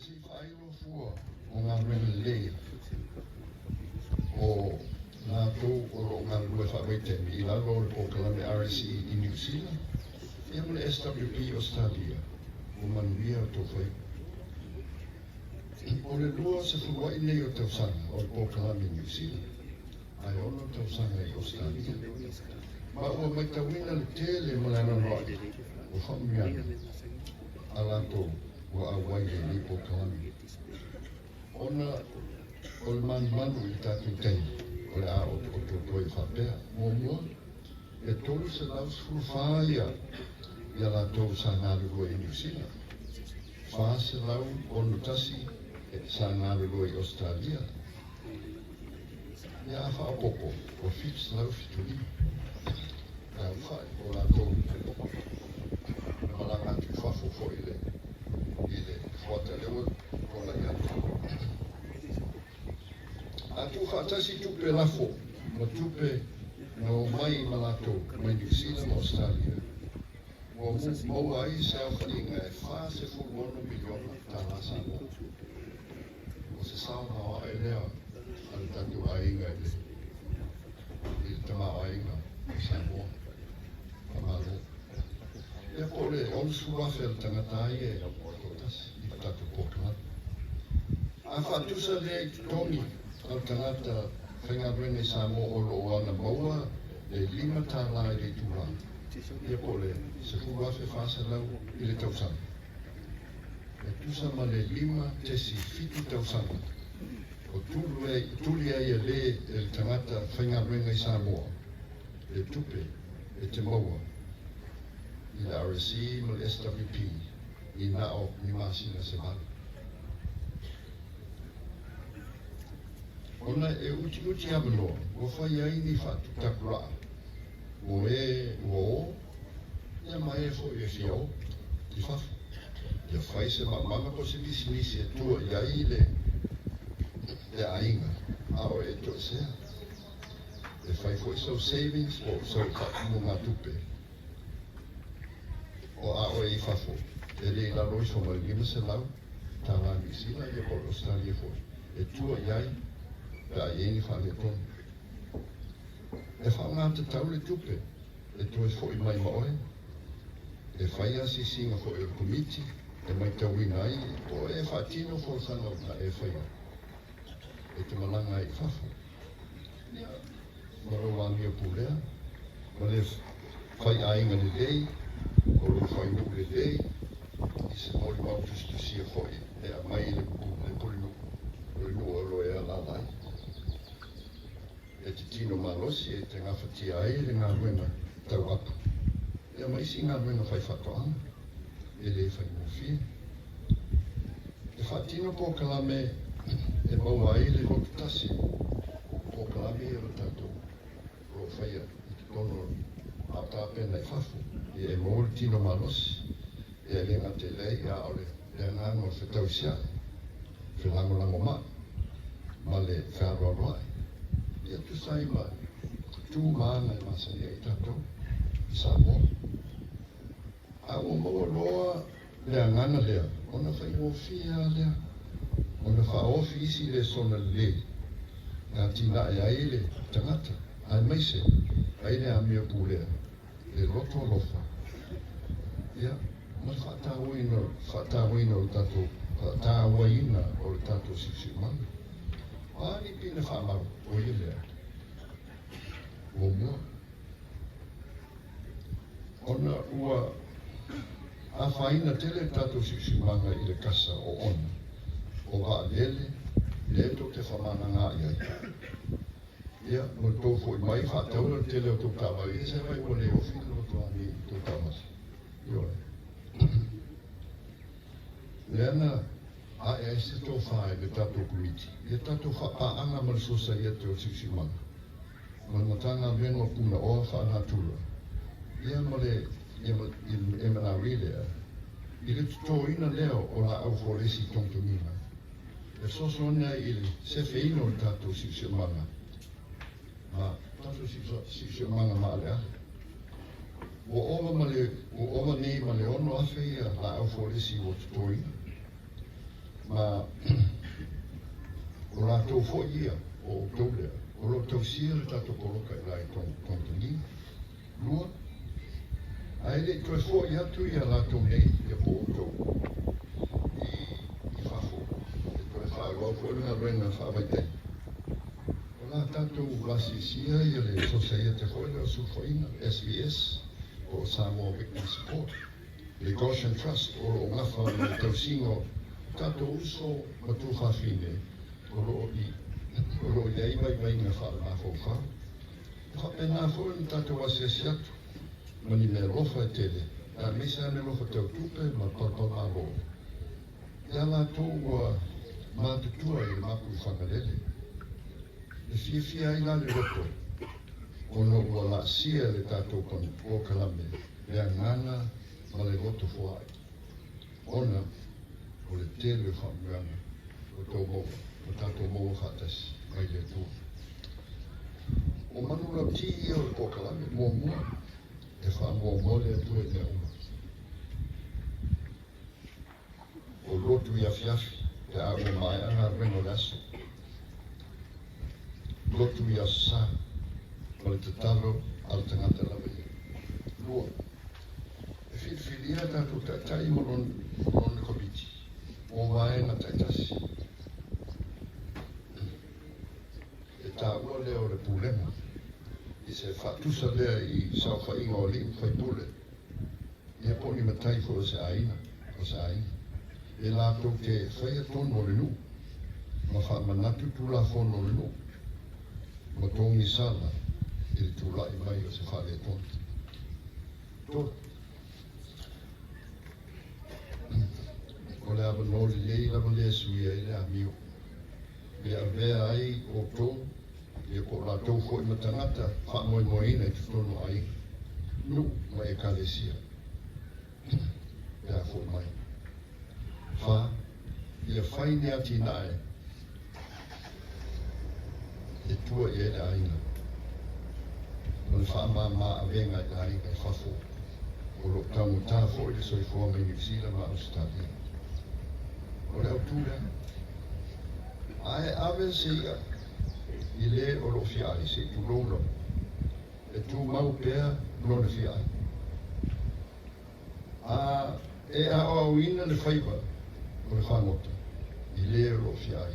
Se i faailo fua o galuega lelei o latou o lo o galulue faavaitaimi i lalo o le polokalame RSE i Niu Sila ia ma le SWP i Ausetalia, ua manuia outou faiva. O le 20 ai nei o tausaga o le polokalame i Niu Sila, ae 6 tausaga i Ausetalia. Ma ua matauina le tele ma le anoanoai o faamanuiaga a latou ua auai i lenei polokalame. Ona o le manumanu i le tatou taimi, o le a otooto ai faapea. Muamua, e 314 ia latou sa galulue i Niu Sila, 461 sa galulue i Ausetalia. Ia a faaopoopo, ua 775 le aofai o latou na malaga atu i fafo foi i le fuata lea ua tuanai atu. A tuufaatasi tupe lafo ma tupe na omai ma latou mai Niu Sila ma Ausetalia, ua maua ai se aofaiga e $46 miliona tala Samoa. O se sao maoae lea a le tatou aiga i le tamaoaiga o Samoa. Faamalo. Ia po o le 60,000 a le tagata lava ia e toatasi i le tatou polokalame. A faatusa lea i totogi a le tagata faigaluega i Samoa o lo o alamaua le $5 i le itula, ia po o le 10,400 i le tausaga, e tusa ma le 5.7 tausaga o tuli ai e lē e le tagata faigaluega i Samoa le tupe e te maua i le RSE ma le SWP i na o ni masina se 8. Ona e utiuti avanoa ua fai ai ni faatuputapula'a mo e ua o ia ma e foi e fia o i fafo. Ia fai se maumaga po o se pisinisi e tua i ai le aiga a o e toesea. E fai foi sau savings po o sau faatumugatupe o a oe i fafo e le i lalo ifo ma le $500 Niu Sila ia po o le Ausetalia foi e tua i ai pe a i ai ni faaletonu. E faaaoga tatau le tupe e toe foi mai ma oe. E fai asiasiga foi a le Komiti e matauina ai po o e faatino folasaga na e faia e te malaga ai i fafo. Ia, ma lou amio pulea, ma le faiaiga lelei, o lou fainuu lelei, i se molimau tusitusia foi e aumai i le pulenuu, o le nuu o lo o e alaala ai. E te tino malosi e te gafatia ai le galuega tau apu, ia ma isi galuega fai faatoaga e le faigofie. E faatino polokalame e maua ai le loto tasi o polokalame ia o le tatou o lo o faia i totonu a o tapena i fafo, ia e maua le tino malosi, ia e le gata i lea, ia a o le agaga o le fetausia'i, felagolagomai ma le fealoaloai, ia tusa ai ma tu ma aga e masani ai tatou i Samoa. A ua maua loa le agaga lea, ona faigofie lava lea ona faaofi isi lesona lelei e atinae ai le tagata, aemaise ai le amio pulea, le loto alofa, ia, ma le faatauaina, faatauaina o le tatou, faatauaina o le tatou siosiomaga. O a ni pine faamau o ia mea? Muamua, ona ua afaina tele le tatou siosiomaga i le kasa oona o vaalele lea tou te faamagagā i ai. Ia, ma le tou foi mai faataua le tele o tou taavale, ia se vai ua le ofi le loto ami i tou taavale. Ioe. Lea na ae ai se tofa i le tatou Komiti, ia tatou faapaaga ma le Sosaiete o le Siosiomaga, ma le Matagaluega o Punaoa Faanatura, ia ma le MNRE lea, i le totoina lea o laau folesi togitogiga, e fesoasoani ai i le sefeina o le tatou siosiomaga ma tatou siosiomaga maaleale. Ua ova ma le, ua ova nei ma le 6,000 ia laau folesi ua totoina. Ma o latou foi ia, o outou lea, o lo o tausia le tatou poloka i la i Togitogiga. Lua, ae le i toe foi atu ia latou nei, ia po o outou, i fafo e toe faaauau foi le galuega faavaitaimi, o le a tatou asiasia ia le Sosaiete foi lea o Sulufaiga, le SVS, po o Samoa Victim Support, le Goshen Trust o lo o gafa ma le tausiga o tatou uso ma tuafafine o lo o i ai vaivaiga faalemafaufau. E faapena foi ona tatou asiasi atu ma ni meaalofa e tele, aemaise lava meaalofa tau tupe ma palapalamalo ia latou ua matutua i le mapu i Fagalele. E fiafia ai la le loto ona ua laasia e le tatou polokalame le agaga ma le loto foai, ona o le tele o faamanuiaga ua tou maua, ua tatou maua faatasi mai le Atua. O manulauti ia o le polokalame, muamua, e faamuamua le Atua i mea uma. O lotu i afiafi pe a ua maea galuega o le aso. Lotu i Aso Sa, ma le tatalo a le tagata lava ia. Lua, e filifilia tatou taitai ma lona komiti mo vaega taitasi. E taua lea o le pulega, i se faatusa lea i saofaiga o alii ma faipule, ia po o ni matai foi o se aiga, o se aiga, e latou te faia tonu o le nuu, ma faamanatu tulafono o le nuu, ma togisala i le tulai mai o se faaletonu. Tolu, o le avanoa lelei lava lea e suia ai le amio, e avea ai outou, ia po o latou foi ma tagata faamoemoeina i totonu o aiga, nuu ma ekalesia pe a foi mai. Fa, ia fai ni atinae e tua i ai le aiga, ma le faamama avega i aiga i fafo o lo o taugata foi le soifuaga i Niu Sila ma Ausetalia. O le autu lea. Ae ave se i'a i le o lo o fia ai, se i tulou lava, e tumau pea lona fia ai. A e aoaoina le faiva o le fagota i le o lo o fia ai,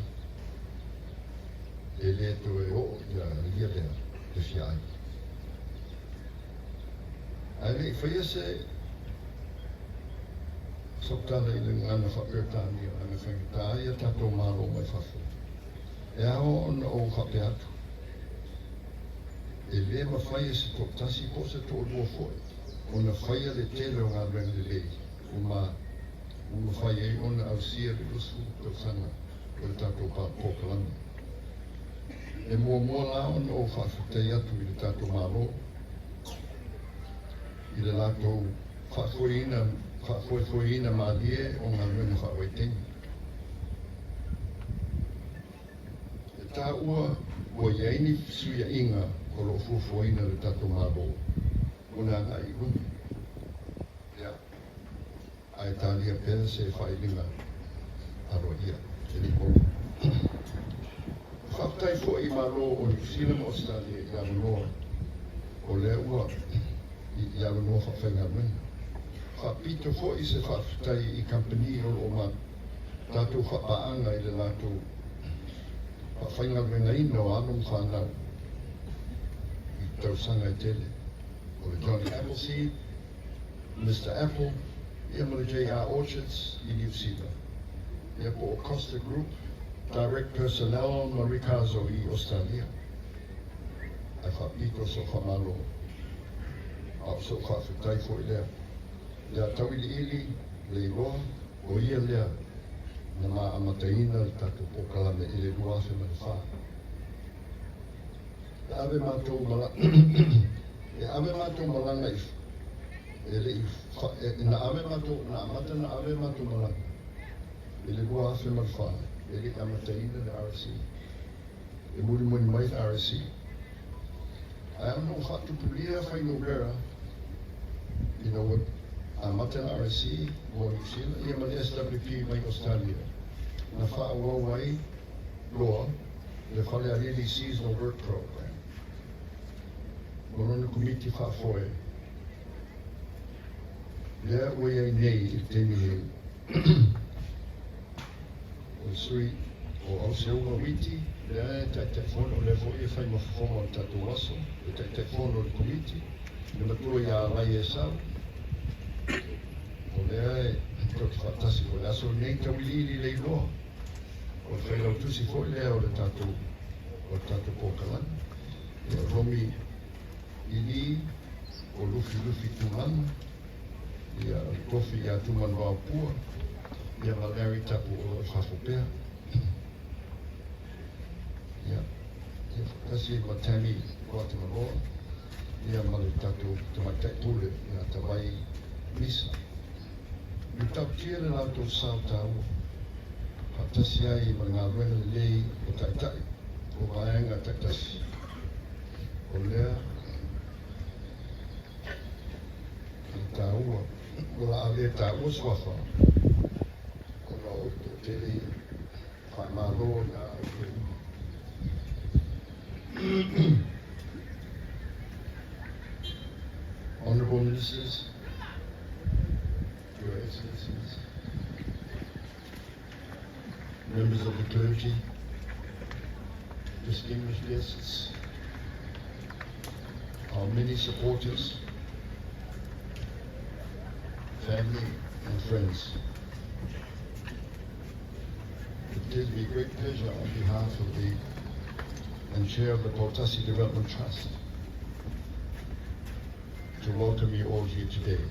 e le toe oo ia ia lea le fia ai. Ae le i faia se sautala i le gagana faa-Peretania, leaga e faigata ai a tatou Malo mai fafo, e ao ona ou faapea atu, e le mafai e se toatasi po o se toalua foi ona faia le tele o galuega lelei ua mafai ai ona ausia le 20 tausaga o le tatou polokalame. E muamua la ona ou faafetai atu i le tatou Malo i le latou faafoefoeina malie o galuega faavaitaimi. E taua ua i ai ni fesuiaiga o lo o fuafuaina e le tatou Malo mo le agai i luma. Ia, ae talia pea se failiga aloaia e le i maua. Faafetai foi i Malo o Niu Sila ma Ausetalia i avanoa o lea ua i avanoa faafaigaluega. Faapito foi se faafetai i kamupani o lo o ma tatou faapaaga i le latou faafaigaluegaina o alo ma fanau i tausaga e tele. O le Johnny Appleseed, Mister Apple, ia ma le JR Orchards i Niu Sila, ia po o Costa Group, Direct Personnel ma Ricarzo i Ausetalia. Ae faapito sou faamalo, a o sou faafetai foi lea ia Tauiliili Leiloa, o ia lea na ma amataina le tatou polokalame i le 2004. E ave matou malaga, e ave matou malaga i, e le i, e, na ave matou, na amata na ave matou malaga i le 2004, e le i amataina le RSE. E mulimuli mai le RSE. Ae ona ua faatupulia fuainumera ina ua amata le RSE mo Niu Sila ia ma le SWP mai Ausetalia. na faaauau ai loa le Falealili Seasonal Work Program ma lona komiti faafoe lea ua i ai nei i le taimi nei. O le sui o Auseuga Witi, lea e Taitaifono, o lea foi e fai ma fofoga o le tatou aso, le Taitaifono o le komiti, le matua ia Lai Esau, o lea e tatou te faatasi foi le aso lenei tauiliili le igoa. O le failautusi foi lea o le tatou polokalame. Ia, o Romi Ili, o Lufilufi Tulaga, ia, o le tofi ia Tumanuvao Pua, ia ma Larry Tapu o lo o fafo pea. Ia, faatasi ma Tammy Guatemaloa, ia ma le tatou tamaitai pule ia Tavai Misa. E matautia le latou sao taua, faatasi ai ma le galuega lelei o taitai o vaega taitasi. O lea le taua, o le a le taua suafa, ona o toatele ia. Faamalo ia outou uma. Honorable Ministers, Your Excellencies, members of the clergy, distinguished guests, our many supporters, family and friends. It gives me great pleasure on behalf of the and chair of the Poutasi Development Trust to welcome you all here today.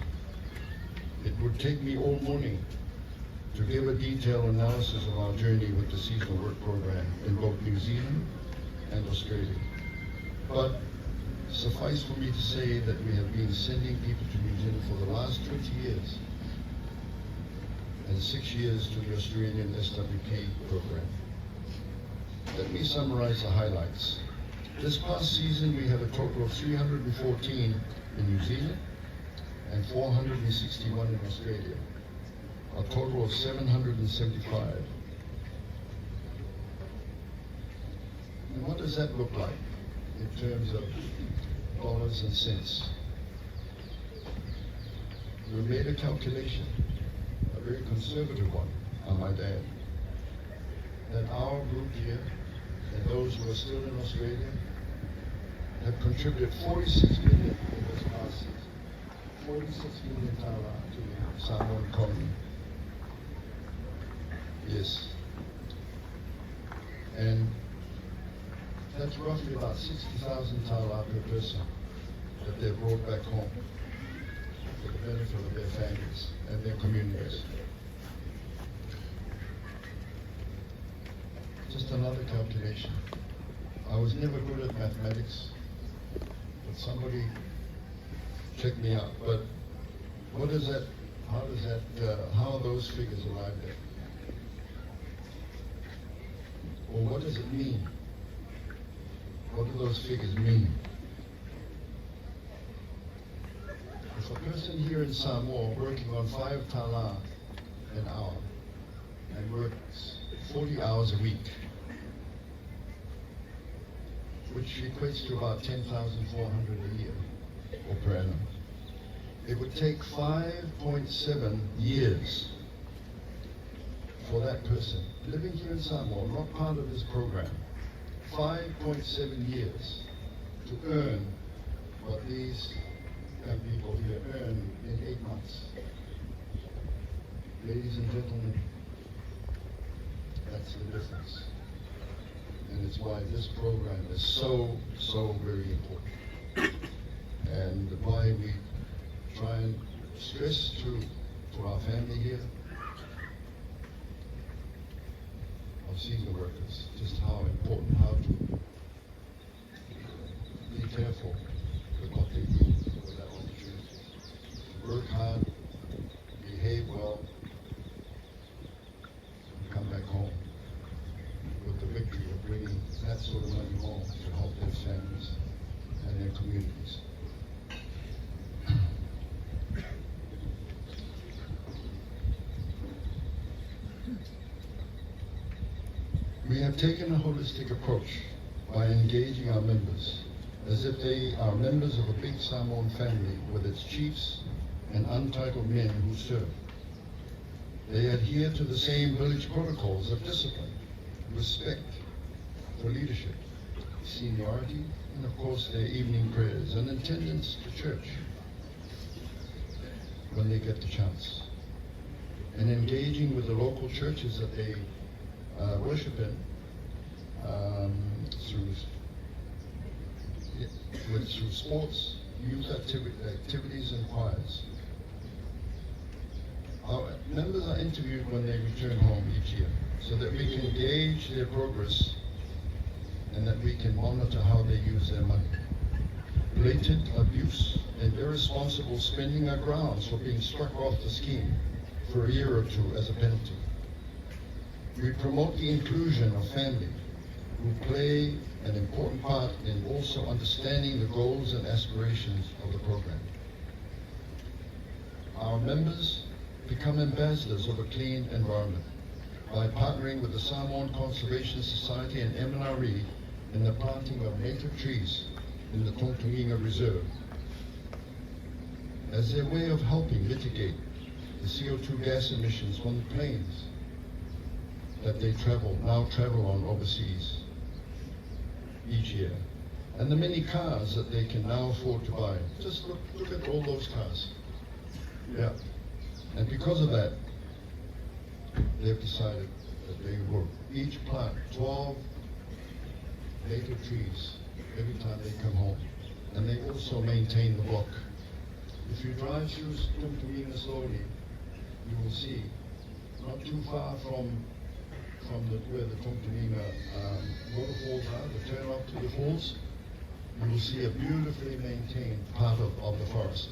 It would take me all morning to give a detailed analysis of our journey with the seasonal work program in both New Zealand and Australia. But suffice for me to say that we have been sending people to New Zealand for the last 20 years and 6 years to the Australian SWP program. Let me summarize the highlights. This past season, we have a total of 314 in New Zealand and 461 in Australia, a total of 775. And what does that look like in terms of dollars and cents? We made a calculation, a very conservative one, I might add, that our group here and those who are still in Australia have contributed 46 million in this past season. 46 million tala to the Samoan economy. Yes. And that's roughly about 60,000 tala per person that they brought back home for the benefit of their families and their communities. Just another calculation. I was never good at mathematics, but somebody checked me out. But what is that? How does that? How are those figures arrived at? Or what does it mean? What do those figures mean? If a person here in Samoa working on 5 tala an hour and works 40 hours a week, which equates to about 10,400 a year or per annum, it would take 5.7 years for that person living here in Samoa, not part of this program, 5.7 years to earn what these young people here earn in 8 months. Ladies and gentlemen, that's the difference. And it's why this program is so, so very important. And why we try and stress to our family here of seasonal workers just how important, how to be careful with what they do with that opportunity. Work hard, behave well, and come back home with the victory of bringing that sort of money home to help their families and their communities. We have taken a holistic approach by engaging our members as if they are members of a big Samoan family with its chiefs and untitled men who serve. They adhere to the same village protocols of discipline, respect for leadership, seniority, and of course their evening prayers and attendance to church when they get the chance. And engaging with the local churches that they worship in through sports, youth activities, and choirs. Our members are interviewed when they return home each year so that we can gauge their progress and that we can monitor how they use their money. Blatant abuse and irresponsible spending are grounds for being struck off the scheme for a year or two as a penalty. We promote the inclusion of family who play an important part in also understanding the goals and aspirations of the program. Our members become ambassadors of a clean environment by partnering with the Samoan Conservation Society and MNRE in the planting of native trees in the Togitogiga Reserve as their way of helping mitigate the CO2 gas emissions from the planes that they now travel on overseas each year, and the many cars that they can now afford to buy. Just look at all those cars. Yeah. And because of that, they've decided that they will each plant 12 native trees every time they come home. And they also maintain the block. If you drive through Togitogiga slowly, you will see, not too far from where the Togitogiga waterfalls are, the turn off to the falls, you will see a beautifully maintained part of the forest,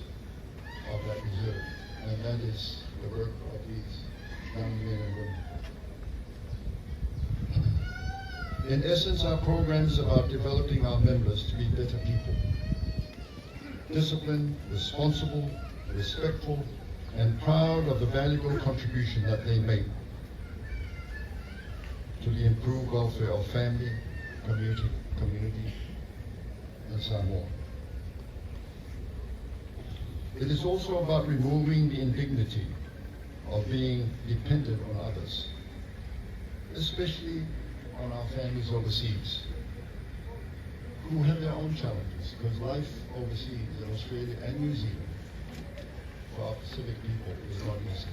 of that reserve. And that is the work of these young men and women. In essence, our program is about developing our members to be better people. Disciplined, responsible, respectful, and proud of the valuable contribution that they make to the improved welfare of family, community, and Samoa. It is also about removing the indignity of being dependent on others, especially on our families overseas, who have their own challenges, because life overseas in Australia and New Zealand for our Pacific people is not easy.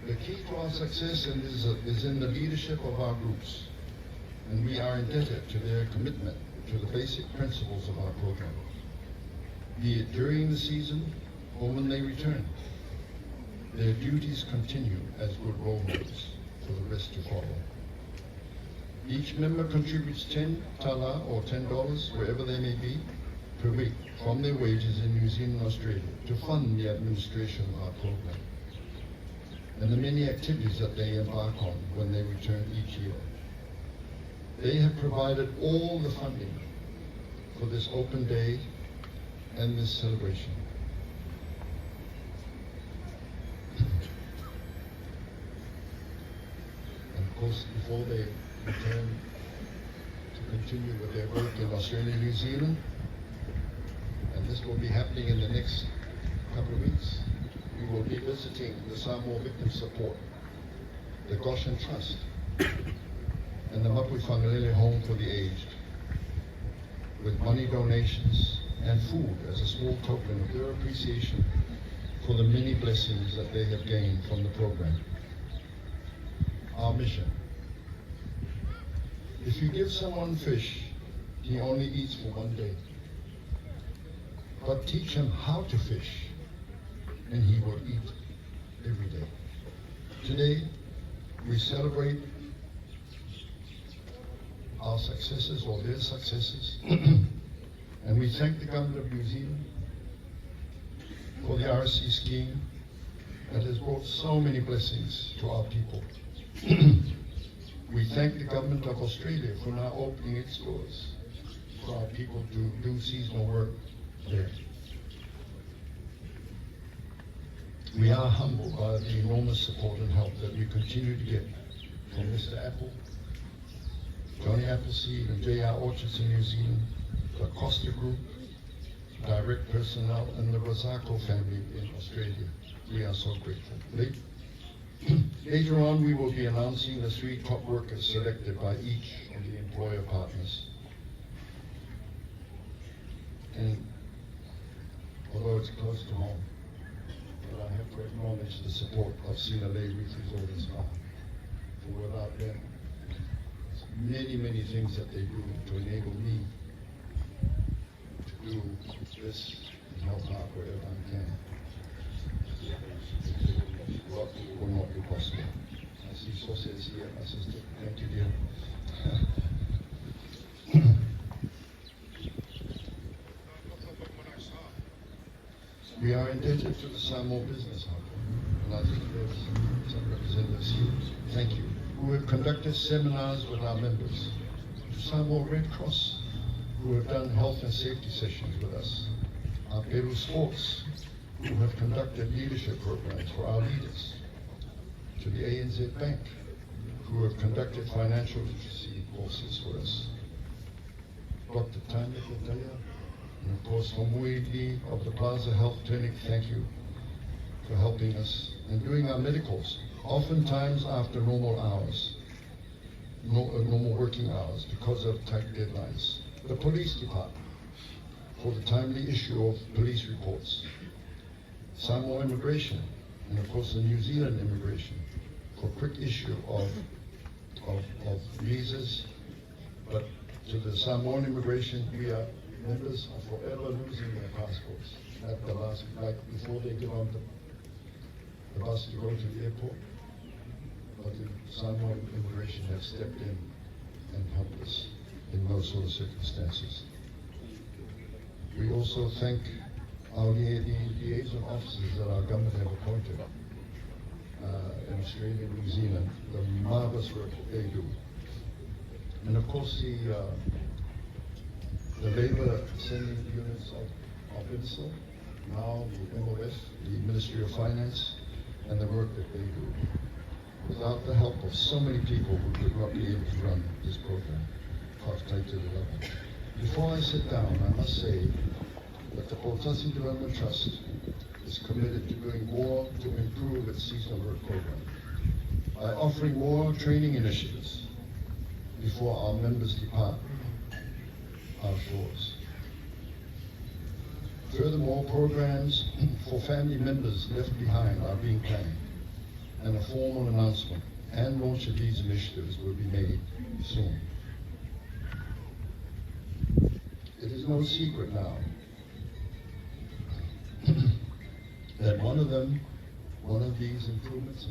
The key to our success is in the leadership of our groups, and we are indebted to their commitment to the basic principles of our program, be it during the season or when they return. Their duties continue as good role models for the rest to follow. Each member contributes 10 tala or $10, wherever they may be, per week from their wages in New Zealand and Australia to fund the administration of our program and the many activities that they embark on when they return each year. They have provided all the funding for this open day and this celebration. And of course, before they return to continue with their work in Australia and New Zealand, and this will be happening in the next couple of weeks, we will be visiting the Samoa Victim Support, the Goshen Trust, and the Mapuifagalele Home for the Aged, with money donations and food as a small token of their appreciation for the many blessings that they have gained from the program. Our mission. If you give someone fish, he only eats for one day. But teach him how to fish, and he will eat every day. Today, we celebrate our successes or their successes, and we thank the government of New Zealand for the RSE scheme that has brought so many blessings to our people. We thank the government of Australia for now opening its doors for our people to do seasonal work there. We are humbled by the enormous support and help that we continue to get from Mr. Apple, Johnny Appleseed and JR Orchards in New Zealand, the Costa Group, Direct Personnel, and the Rosako family in Australia. We are so grateful. Later on, we will be announcing the 3 top workers selected by each of the employer partners. And although it's close to home, but I have to acknowledge the support of Sinalei Reef Resort and Spa. For without them, many, many things that they do to enable me to do this and help out wherever I can. What will not be possible. I see Sose here, my sister. Thank you, dear. We are indebted to the Samoa Business Hub, and I think there's some representatives here. Thank you. Who have conducted seminars with our members. To Samoa Red Cross, who have done health and safety sessions with us. Our Peru Sports, who have conducted leadership programs for our leaders. To the ANZ Bank, who have conducted financial literacy courses for us. Dr. Tanya Petaia, and of course Homui Lee of the Plaza Health Clinic, thank you for helping us and doing our medicals, oftentimes after normal hours, normal working hours, because of tight deadlines. The police department, for the timely issue of police reports. Samoa Immigration, and of course the New Zealand Immigration, for quick issue of visas. But to the Samoan Immigration, we are members are forever losing their passports at the last, like before they get on the bus to go to the airport. But the Samoan Immigration have stepped in and helped us in those sort of circumstances. We also thank our liaison officers that our government have appointed in Australia and New Zealand, the marvelous work that they do. And of course the labour sending units of IMSL, now the MOF, the Ministry of Finance, and the work that they do. Without the help of so many people, we would not be able to run this program. Before I sit down, I must say that the Poutasi Development Trust is committed to doing more to improve its seasonal work program by offering more training initiatives before our members depart our shores. Furthermore, programs for family members left behind are being planned, and a formal announcement and launch of these initiatives will be made soon. It is no secret now that one of these improvements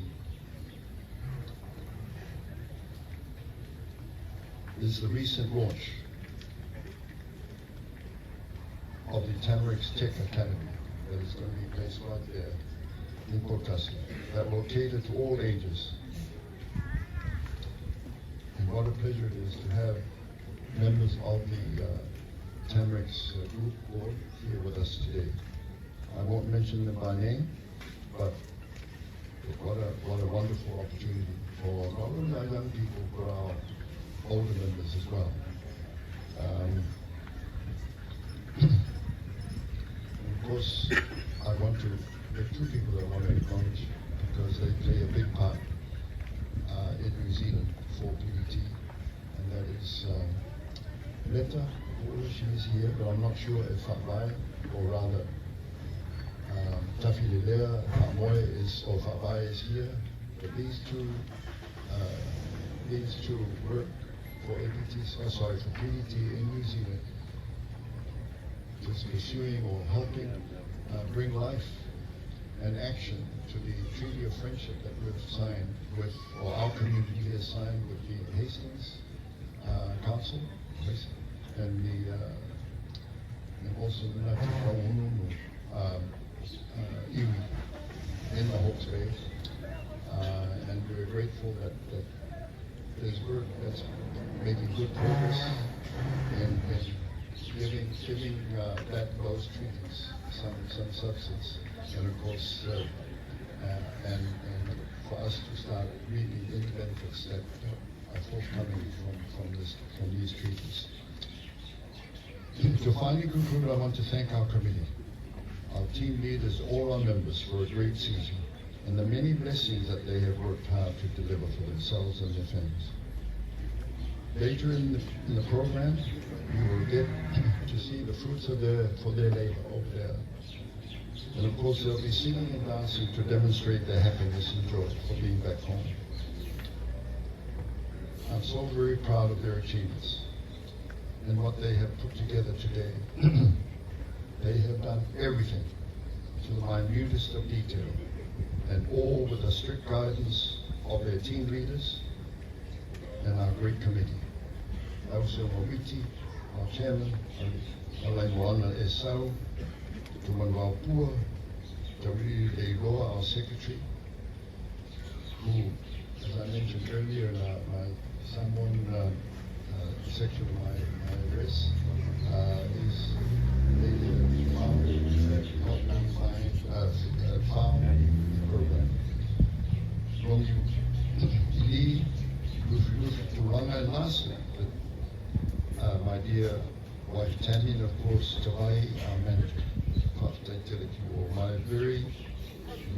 is the recent launch of the Tamarix Tech Academy that is going to be placed right there in Poutasi, that will cater to all ages. And what a pleasure it is to have members of the Tamarix group board here with us today. I won't mention them by name, but what a wonderful opportunity for not only our young people, but our older members as well. And of course, I want to, there are two people that I want to acknowledge because they play a big part in New Zealand for PDT, and that is Leta, she is here, but I'm not sure if Fa'avae, or rather Tafilelea Fa'amoe is, or Fa'avae is here, but these two work for APT, oh, sorry, for PDT in New Zealand, just pursuing or helping bring life and action to the Treaty of Friendship that we've signed with, or our community has signed with the Hastings Council, and the and also the Ngāti Kahungunu iwi in the Hawke's Bay. And we're grateful that there's work that's making good progress in giving those treaties some substance. And of course, for us to start reaping any benefits that are forthcoming from these treaties. To finally conclude, I want to thank our committee, our team leaders, all our members for a great season and the many blessings that they have worked hard to deliver for themselves and their families. Later in the program, you will get to see the fruits of their labor over there. And of course, they'll be singing and dancing to demonstrate their happiness and joy for being back home. I'm so very proud of their achievements and what they have put together today. They have done everything to the minutest of detail, and all with the strict guidance of their team leaders and our great committee. Alceo Mawiti, our chairman, Alaimoana Esau, Tumanwao Pua, W. Leiloa, our secretary, who, as I mentioned earlier in my Samoan section of my address, is the lady that found, that helped me found the program. Rongi Lee, Lufi Lufi Tulaga, and lastly, my dear wife Tammy, and of course Tavai, our manager. Fa'afetai tele ki you all. My very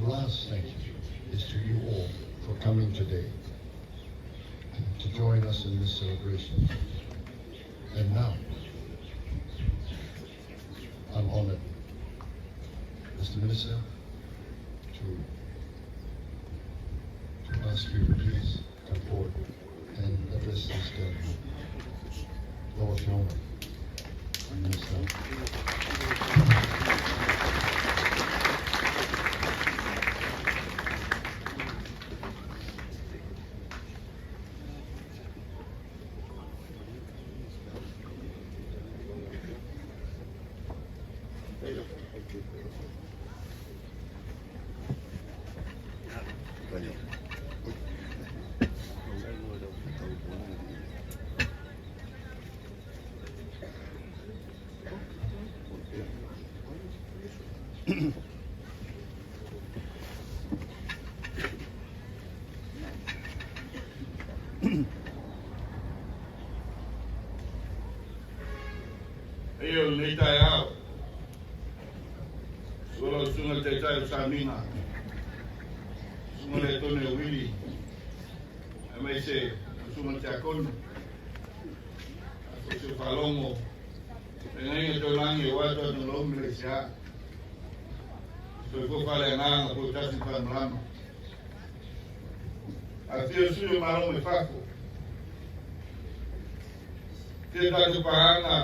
last thank you is to you all for coming today to join us in this celebration. And now, I'm honored, Mr. Minister, to ask you to please come forward and address this gathering. Lau Afioga, Minister. E o lenei taeao. Susu lau susuga le taitai o Samiga. Susuga le Tone o Wili. Aemaise susuga le Tiakono. Aso se faalogo. Feagaiga taulagi aua Toatagaloumi le Aisea. Soifua faaleagaga po tasi faalamalama. Afifio sui o malo mai fafo. Afifio tatou paaga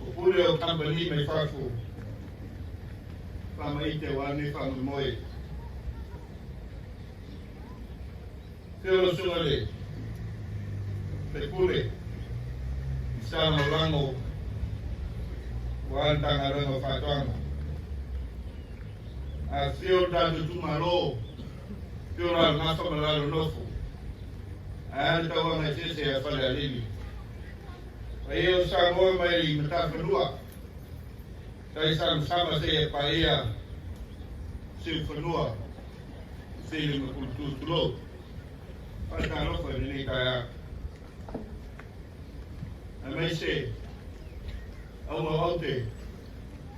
o pule o kamupani mai fafo. Faamaite aua lenei faamoemoe. Afio lau susuga le Faipule, Minisita Lagolago aua le Matagaluega o Faatoaga. Afifio le tatou itumalo, afio Lalagafa ma le Nofo. Ae a le tauaga eseese a Falealili. Paia o Samoa mai matafanua, tai samasama seia paia siufanua, sili ma kulutu. Faatalofa i lenei taeao. Aemaise au aute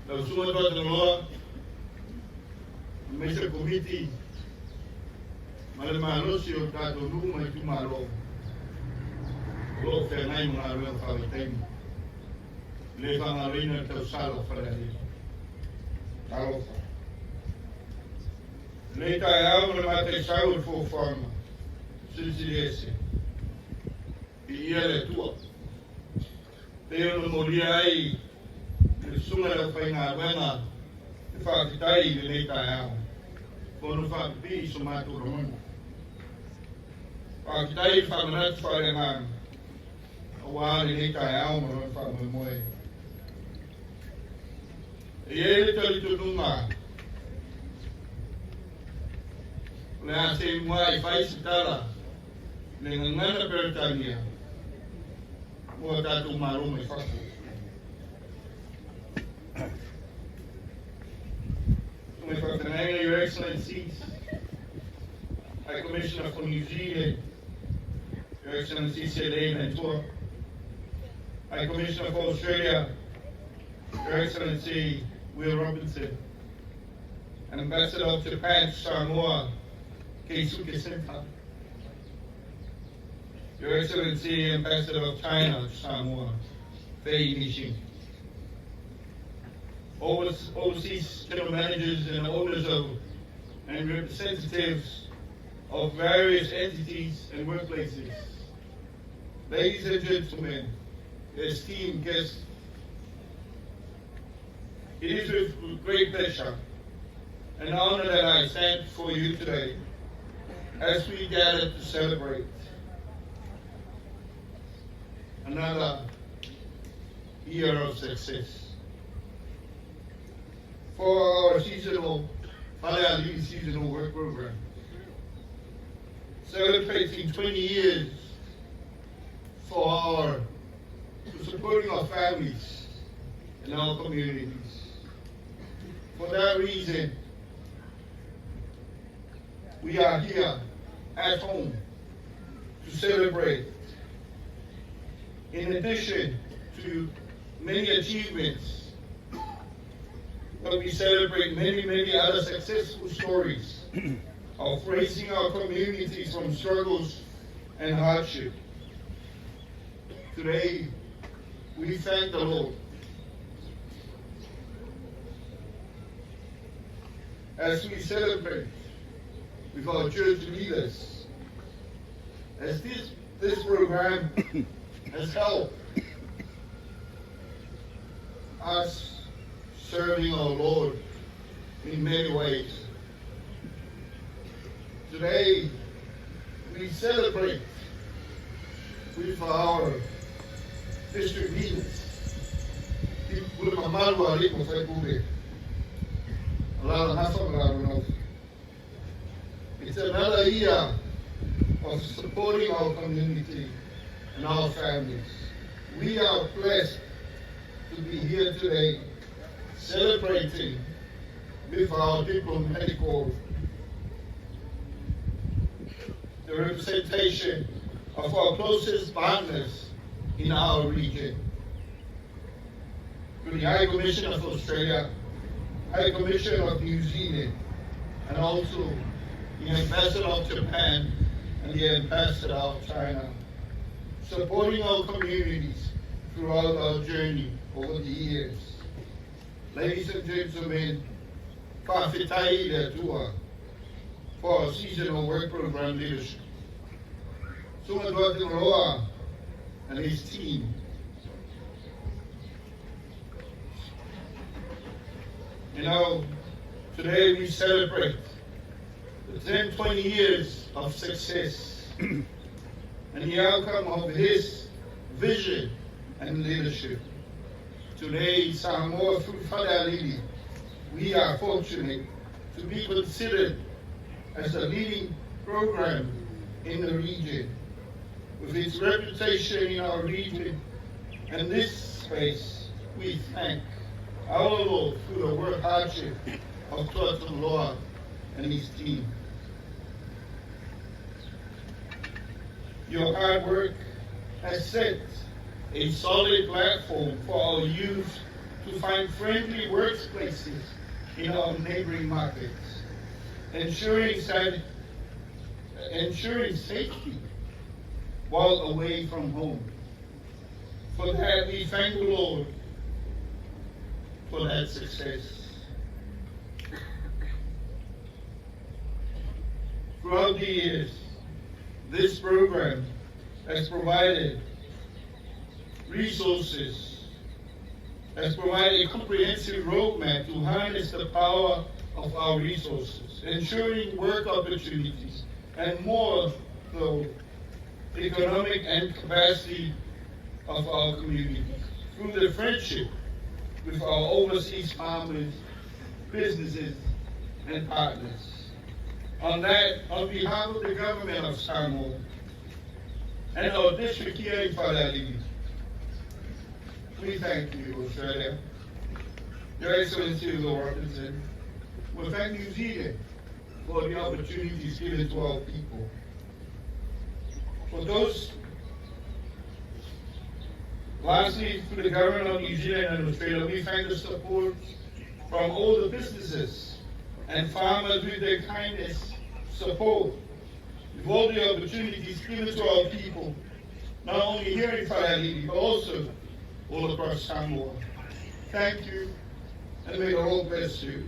lau susuga Tuatagaloa, aemaise komiti ma le malosi o tatou nuu ma itumalo o lo o feagai ma galuega faavaitaimi. Le faagaloina le tausala o Falealili. Talofa. Lenei taeao ma le mataisau o le fuafuaga silisili ese. Viia le Atua. Pei ona molia ai le susuga le aufaigaluega le faafetai i lenei taeao. Fono faapipii i so matou lagona. Faafetai i le faamanatu faaleagaga aua lenei taeao ma lona faamoemoe. E i ai le talitonuga o le a se muai fai se tala le gagana Peretania mo tatou malo mai fafo. Mai faafeagaiga, Your Excellencies, High Commissioner for New Zealand, Your Excellency Seleina Maitua, High Commissioner for Australia, Your Excellency Will Robinson, Ambassador of Japan, Samoa, Keisuke Senta, Your Excellency Ambassador of China, Samoa, Fei Mixin, overseas general managers and owners of and representatives of various entities and workplaces. Ladies and gentlemen, esteemed guests, it is with great pleasure and honor that I stand before you today as we gather to celebrate another year of success for our seasonal Falealili seasonal work program, celebrating 20 years for our for supporting our families and our communities. For that reason, we are here at home to celebrate. In addition to many achievements, but we celebrate many, many other successful stories of raising our communities from struggles and hardship. Today, we thank the Lord as we celebrate with our church leaders, as this program has helped us serving our Lord in many ways. Today, we celebrate with our district leaders. Pule mamalu a alii ma faipule. Alaala gafa. It's another year of supporting our community and our families. We are blessed to be here today celebrating with our diplomatic corps the representation of our closest partners in our region. To the High Commission of Australia, High Commission of New Zealand, and also the Ambassador of Japan and the Ambassador of China, supporting our communities throughout our journey over the years. Ladies and gentlemen, Faafetai i le Atua for our seasonal work program leadership. Susuga Tuatagaloa and his team. Today we celebrate the 10, 20 years of success and the outcome of his vision and leadership. Today, Samoa through Falealili, we are fortunate to be considered as a leading program in the region. With its reputation in our region and this space, we thank our Lord through the work hardship of Tuatagaloa and his team. Your hard work has set a solid platform for our youth to find friendly workplaces in our neighboring markets, ensuring safety while away from home. For that, we thank the Lord for that success. Throughout the years, this program has provided resources, has provided a comprehensive roadmap to harness the power of our resources, ensuring work opportunities and more the economic and capacity of our communities through the friendship with our overseas farmers, businesses, and partners. On that, on behalf of the government of Samoa and our district here in Falealili, we thank you, Australia. Your Excellency, Lord Robinson, we thank New Zealand for the opportunities given to our people. For those, lastly, to the government of New Zealand and Australia, we thank the support from all the businesses and farmers with their kindness, support, with all the opportunities given to our people, not only here in Falealili, but also all across Samoa. Thank you, and may the Lord bless you.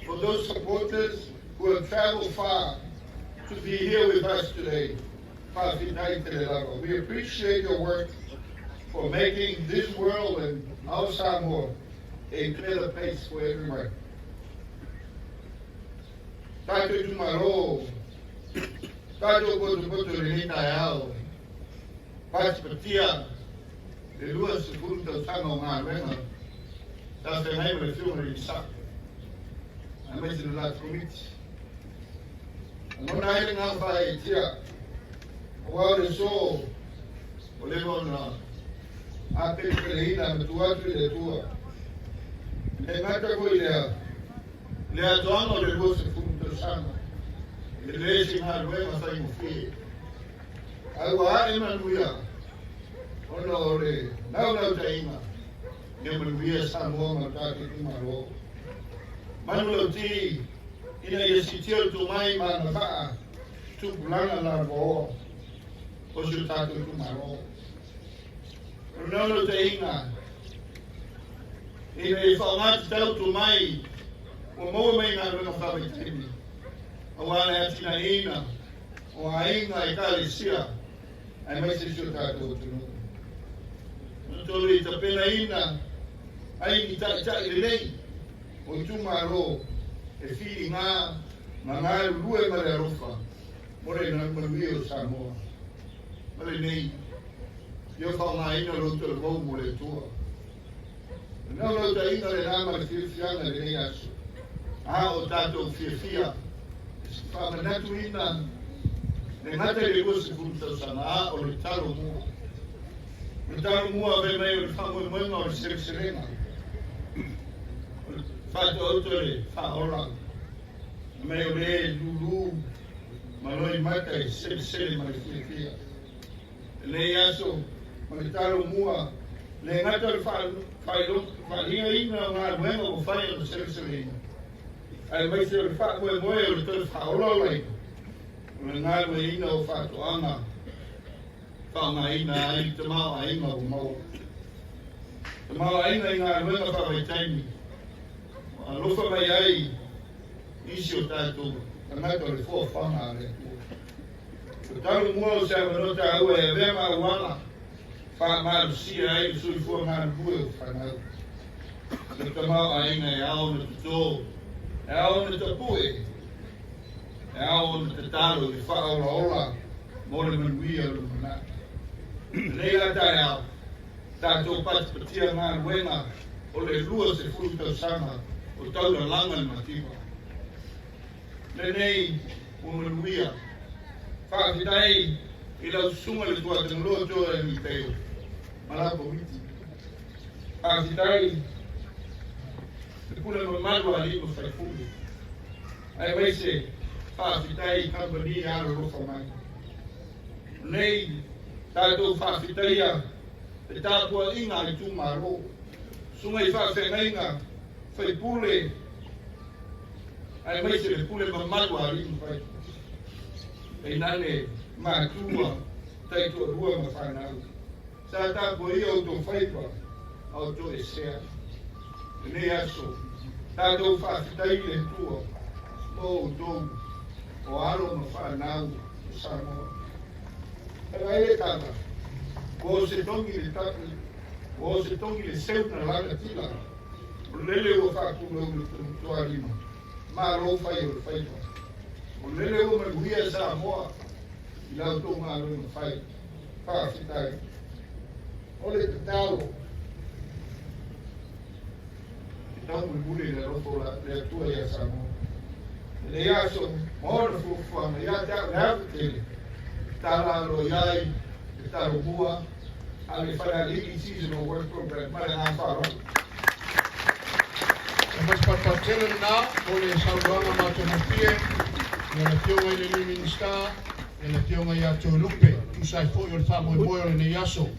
For those supporters who have traveled far to be here with us today, faafetai tele lava, we appreciate your work for making this world and our Samoa a better place for everyone. Tatou itumalo, tatou potopoto i lenei taeao, patipatia le 20 tausaga o galuega sa feagai ma le Afioga i le Sao aemaise le latou Komiti. Lagona ai le agaga faaitia, aua o le aso ua leva ona apelepeleina ma tuu atu i le Atua. E le gata foi i lea, i le atoaga o le 20 tausaga, e le se galuega faigofie, ae ua ae manuia ona o le naunautaiga ia manuia Samoa ma lo tatou itumalo. Manulauti ina ia siitia le tomai ma agavaa tupulaga lalovaoa o si o tatou itumalo. O le naunautaiga ina ia faaaoga tatau tomai ua maua mai i galuega faavaitaimi aua le atinaeina o aiga, ekalesia aemaise si o tatou atunuu. Tolu i tapenaina ai ni taitai lelei o itumalo e filiga ma galulue ma le alofa mo le manuia o Samoa. Ma lenei, ia faaaogaina lo talavou mo le Atua. O le naunautaiga lena ma le fiafiaga i lenei aso, a o tatou fiafia e faamanatuina le gata i le 20 tausaga, a o le talo mua. O le talo mua fai mai o le faamoemoega o le seleselega, o le faatoauto le faaola, mai o le lulu ma loimata e selesele ma le fiafia. Lenei aso ma le talo mua, le gata o le faaligaina o galuega ua fai o le seleseleina, aemaise o le faamoemoe o le toe faaolaolaina o le galueaiina o faatoaga faaaogaina ai le tamaoaiga ua maua. Tamaoaiga i galuega faavaitaimi ua alofa mai ai nisi o tatou tagata o le foafoaga a le Atua. O talo mua o se avanoa taua e avea ma auala faamalosia ai le soifua galulue o fanau. Le tamaoaiga e ao ona totō, e ao ona tapue, e ao ona tatalo i le faaolaola mo le manuia o le lumanai. Lenei la taeao, tatou patipatia galuega o le 20 tausaga o taulalaga le mativa. Lenei ua manuia. Faafetai i lau susuga le Tuatagaloa Joel Mipeo ma lau Komiti. Faafetai le pule mamalu a alii ma faipule, aemaise faafetai i kamupani e alolofa mai. Nei tatou faafetaia le tapuaiga a itumalo, susuga i faafeagaiga, faipule, aemaise le pule mamalu a alii ma faipule, tainane matua, taitoalua ma fanau. Sa tapuaia outou faiva a o toesea. Lenei aso, tatou faafetai i le Atua mo outou o alo ma fanau o Samoa. E vai le tala, ua o se togi le tapu, ua o se togi le seu na lagatila, o lele ua faatulou le tualima, malo fai o le faiva. O lele ua manuia Samoa i la outou galuega fai. Faafetai. O le tatalo, e taumolimoli i le alofa o le Atua ia Samoa. I lenei aso, ma ona fuafuaga ia te au le ava tele, tala alo i ai le talo mua a le Falealili Seasonal Work Program. Ma le agaga faaaloalo. Patele lena o le saunoaga matagofie i le Afioga i le Minisita, i le Afioga ia Toelupe, tusa ai foi o le faamoemoe o lenei aso.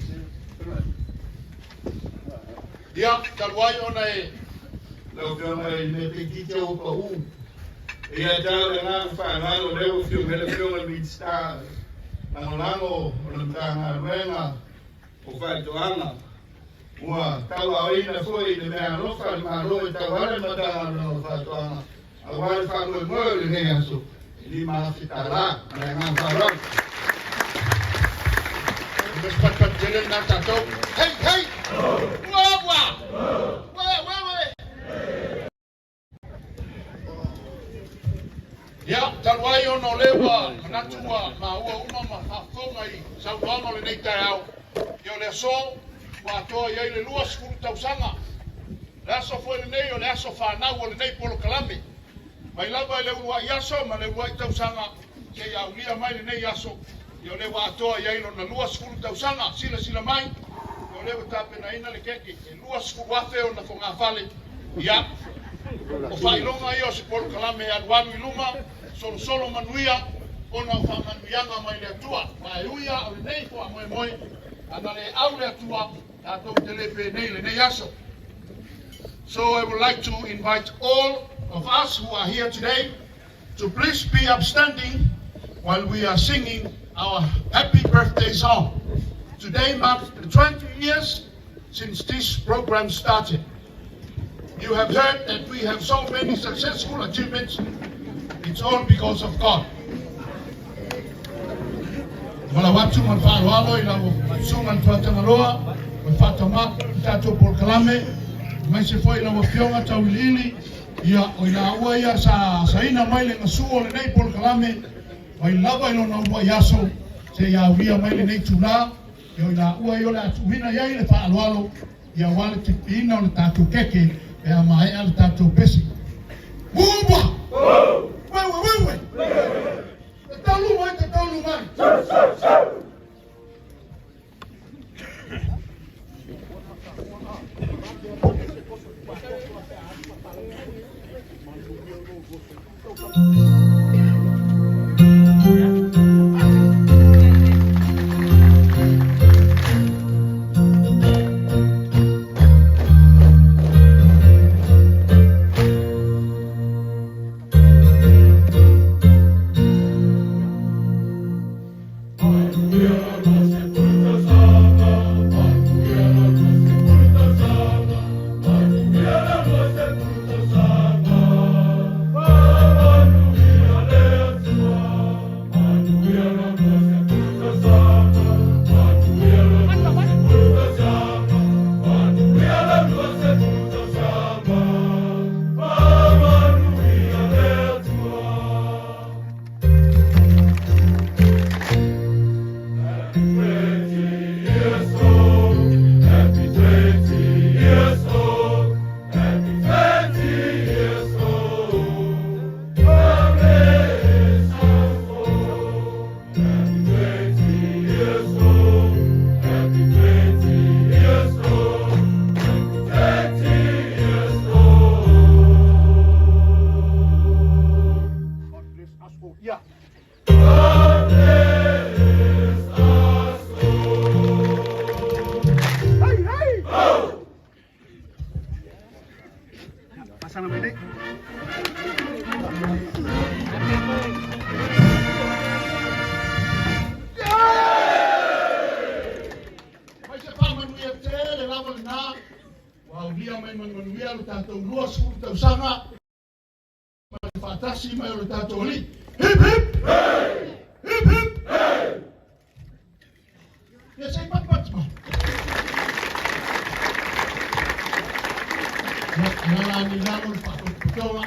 Ia, talu ai ona e Lau Afioga i le mea toeitiiti lava ua pau. Ia te au le agaga faaaloalo o lea ua afio mai le Afioga i le Minisita Lagolago o le Matagaluega o Faatoaga, ua tauaoina foi le meaalofa a le Malo e tauala i le Matagaluega o Faatoaga aua le faamoemoe o lenei aso e $5,000. Ma le agaga faaaloalo. O le patupatu tele lena tatou. Hei, hei! Ua, ua! Ua, ua, ua! Ia, talu ai ona o lea ua manatu ua maua uma ma faafofoga i saunoaga o lenei taeao, ia o le aso ua atoa i ai le 20 tausaga. O le aso foi lenei o le aso fanau o lenei polokalame. Mai lava i le uluai aso ma le uluai tausaga seia aulia mai lenei aso, ia o lea ua atoa i ai lona 20 tausaga. Silasila mai, ia o lea ua tapenaina le keke, e 20,000 ona fogafale. Ia, o faailoga ia o se polokalame e alualu i luma, solosolo manuia, ona o faamanuiaga mai le Atua. Aua e ui lava o lenei faamoemoe, ana le au le Atua, tatou te le penei i lenei aso. So I would like to invite all of us who are here today to please be upstanding while we are singing our happy birthday song. Today marks the 20 years since this program started. You have heard that we have so many successful achievements. It's all because of God. Valaau atu ma le faaaloalo i lau Susuga i le Tuatagaloa o le Faatama o le tatou polokalame, aemaise foi lau Afioga Tauiliili, ia o i laua ia sa asaina mai le gasu o lenei polokalame mai lava i lona uluai aso seia aulia mai lenei itula, ia o i laua ia o le a tuuina i ai le faaaloalo ia aua le tipiina o le tatou keke pe a maea le tatou pesi. Muamua! Wewe wewe! Te taulu mai, te taulu mai! God bless us all. Yeah. Hey, hey! Mai se faamanuia tele lava lena ua aulia mai ma le manuia lo tatou 20 tausaga ma le faatasi mai o le tatou Alii. Hip hip! Hip hip! Ia se i patupatu mai. Ia, alala ane i lalo le faapotopotoga.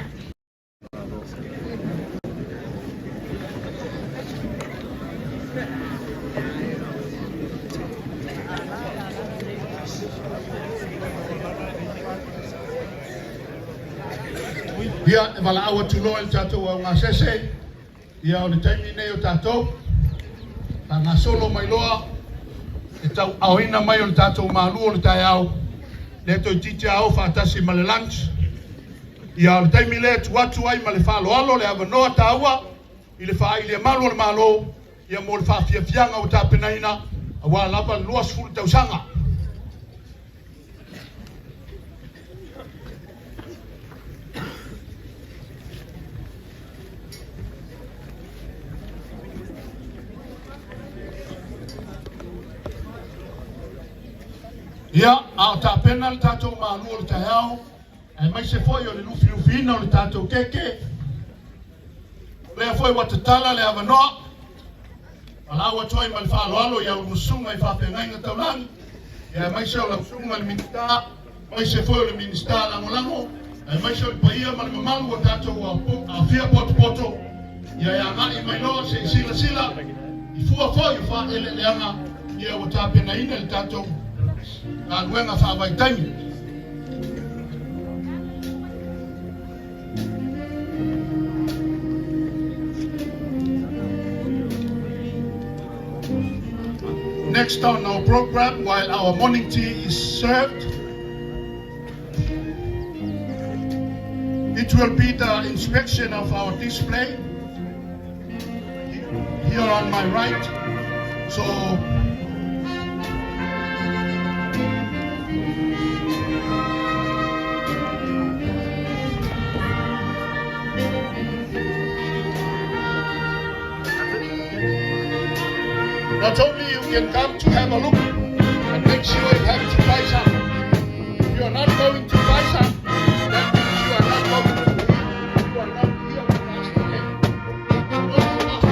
Ia, e valaau atu loa i le tatou augasese, ia o le taimi nei o tatou, faagasolo mai loa e tauaoina mai o le tatou malu o le taeao, lea toeitiiti a o faatasi ma le lunch. Ia, o le taimi lea e tuu atu ai ma le faaaloalo le avanoa taua i le faailia malu o le Malo, ia mo le faafiafiaga ua tapenaina aua lava le 20 tausaga. Ia, a o tapena le tatou malu o le taeao, aemaise foi o le lufilufiina o le tatou keke, o lea foi ua tatala le avanoa, valaau atu ai ma le faaaloalo i au susuga i faafeagaiga taulagi, ia aemaise o lau susuga i le Minisita, aemaise foi o le Minisita Lagolago, aemaise o le paia ma le mamalu o tatou afia potopoto, ia e agai mai loa se i silasila i fua foi o faaeleeleaga ia ua tapenaina le tatou galuega faavaitaimi. Next on our program, while our morning tea is served, it will be the inspection of our display here on my right. So not only you can come to have a look, but make sure you have to buy some. If you are not going to buy some, that means you are not going to you are not here with us today. Not with us.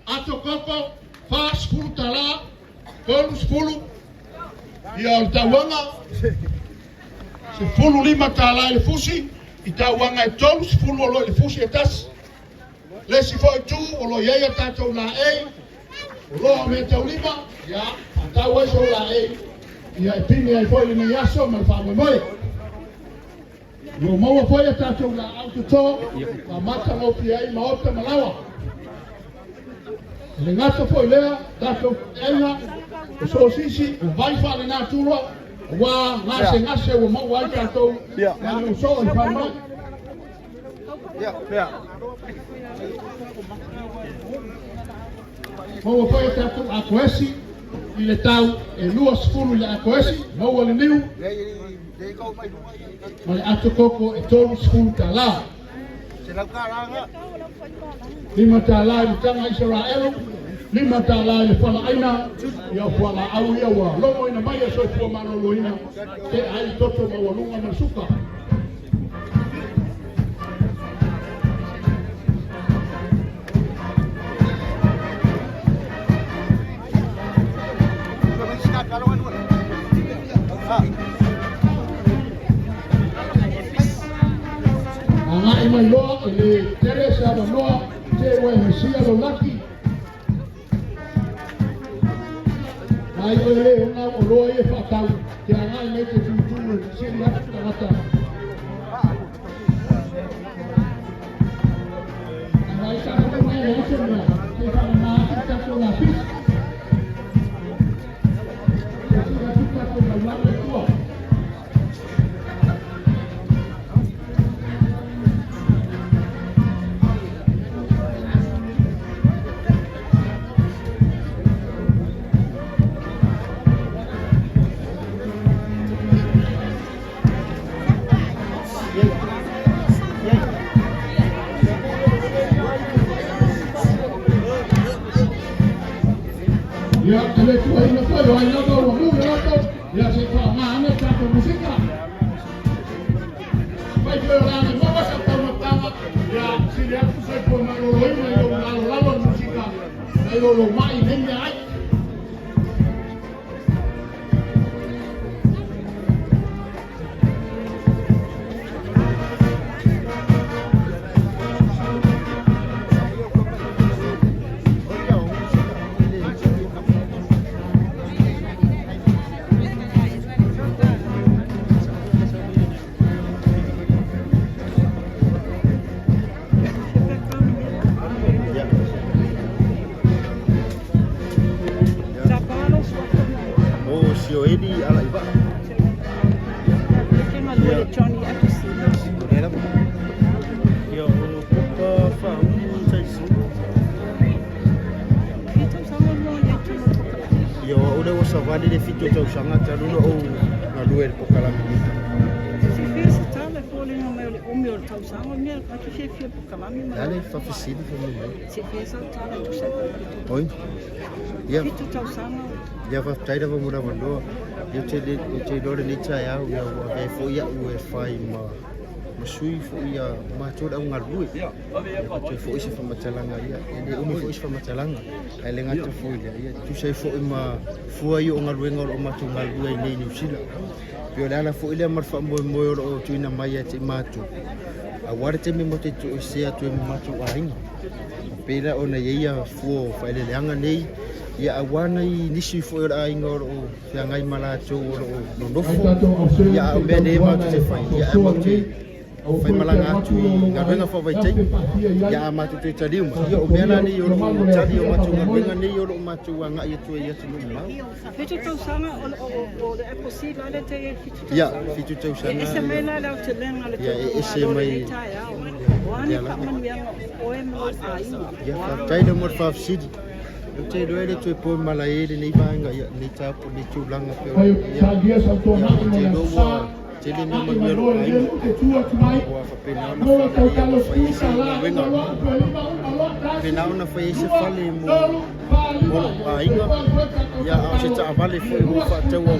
Ato koko, $40, 30, ia o le tauaga, $15 i le fusi, i tauaga e 30 o lo i le fusi e tasi. Le isi foi itu o lo o i ai a tatou laei, o loa o mea taulima, ia, faatau ai sou laei, ia e pine ai foi lenei aso ma le faamoemoe. Ua maua foi a tatou laau toto, faamatagofie ai maota ma laoa. E le gata foi lea, tatou aiga, o sosisi, o vai faalenatura, ua gasegase ua maua ai tatou ma le usoo i falemai. Maua foi a tatou akoesi i le tau e 20 i le akoesi, maua le niu ma le ato koko e $30. $5 i le taga Isaraelu, $5 i le falaaina, ia o fualaau ia ua logoina mai e soifua maloloina, te ai toto maualuga ma le suka. Agai mai loa e le tele se avanoa te ua e misia lo laki. Mai o le ona o loa ia whaatau, te agai mai te tūtū e sili atu tagata. se mea, se i faamama atu le tatou lapisi. Se i sii atu le tatou taulaga i tua. Ia, e le tuuaina foi o ai lava ua mu le loto, ia se i faaaoga ane le tatou musika. Fai foi o le a maua sau taumafataga, ia sili atu soifua maloloina i lou lalolalo i le musika, nai lo lou mai i nei mea ai. O Sioeli Alaiva. Ia, o Popa Faaulu Taisulu. Ia, o au lea ua savali le 7 tausaga talu ona ou galue i le pokalame nei. O le a le faafesili faamolemole? Oi. Ia, ia faafetai lava mo le avanoa. Ia, ou te le ou te iloa lenei taeao, ia ua avea ai foi au e fai ma ma sui foi ia matou le au galulue. Ia avatu ai foi se faamatalaga, ia e le umi foi se faamatalaga, ae le gata foi i lea, ia tusa ai foi ma fua ia o galuega o lo o matou galulue ai nei i Niu Sila. Pei o le ala foi lea ma le faamoemoe o lo o tuuina mai ia te i matou, aua le taimi matou te toesea atu ai ma matou aiga. Pei la ona i ai ia fua o faaeleeleaga nei, ia aua nai nisi foi o le aiga o lo o feagai ma latou o lo o Ai nonofo, tatou ia auseola a o se i mea nei tautuana matou te e fai, ia ae faasoasoa matou te lelei, aua fai foi le malaga toe atu avatu o i lou galuega aiga e faavaitaimi, afe faatia i ai. ia a matou toe taliu mai, ia o mea Tapotogia la nei o le lo mamalu o o le tali o afia matou faamolemole. galuega nei o lo o matou agai atu ai i atunuu mamao. Ia, 7 tausaga, ia e ese mai le alaga. Ia, faafetai lea mo le faafesili. Ou te iloa e le toe po malae i lenei vaega, ia, lenei tapu, lenei tulaga pei ona Fai ia. salia Ia, sautuanai ou mo te le iloa aso sa, ua tele mea agai manuia mai o loa lou i lenei aiga, nuu te tu atu mai. ua faapena ona Maua faaleleia tautalo ma fai sefulu ai se tala, galuega. uma loa, upu e lima, uma loa, tasi, Faapena ona fai ai se lua, fale mo tolu, fa, mo lima. lou Ia toe aiga, foai foi tatou ia a o se tautalo taavale i le foi ua 20 faataua tala. mo E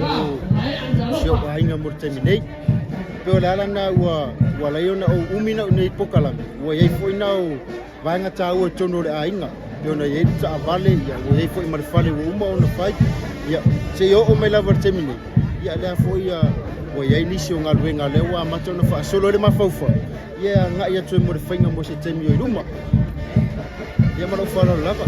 maea i le si alofa. ou aiga mo le taimi nei. Pei o le ala lena ua ua ala ai ona ou umi na nei pokalame, ua i ai foi na o vaega taua i totonu o le aiga, pei ona i ai le taavale, ia ua i ai foi ma le fale ua uma ona fai, ia seia oo mai lava i le taimi nei, ia lea foi ia ua i ai nisi o galuega lea ua amata ona faasolo ai le mafaufau, ia e agai atu ai mo le faiga mo se taimi o i luma. Ia ma lou faaaloalo lava.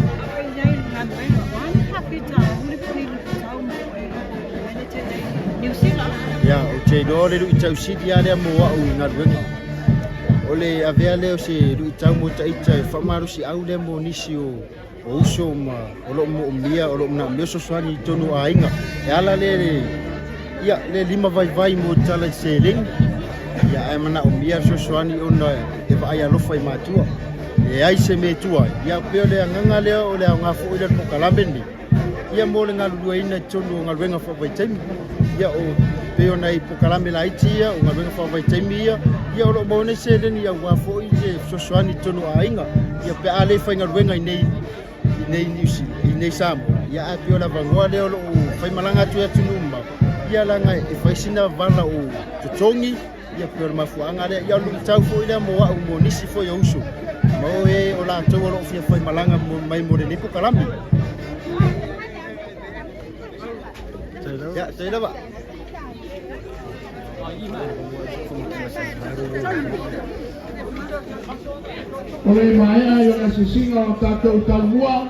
Ia, ou te iloa o le luitau sili lava lea mo au i galuega. O le avea lea o se luitau mo taita e faamalosiau lea mo nisi o o uso ma o lo o moomia, o lo o manaomia fesoasoani i totonu o aiga. E ala lea le, ia, le lima vaivai mo tala i seleni, ia ae manaomia le fesoasoani ona e vaai alofa i matua. E leai se mea e tua ai, ia pei o le agaga lea o le aoga foi lea o le polokalame lenei, ia mo le galulueina i totonu o galuega faavaitaimi. Ia o pei ona i polokalame laiti ia, o galuega faavaitaimi ia, ia o lo o maua nei seleni aua foi le fesoasoani i totonu o aiga. Ia pe a le faigaluega i nei i nei Niu Sila, i nei Samoa, ia ae pei o le avanoa lea o lo o faimalaga atu i atunuu mamao, ia leaga e fai sina vala o totogi, ia pei o le mafuaaga lea. Ia o le luitau foi lea mo au mo nisi foi o uso, ma o e o latou o lo o fia faimalaga mai mo lenei pokalame. Ia, tai lava. O le maea ai o le asiasiga o tatou talomua,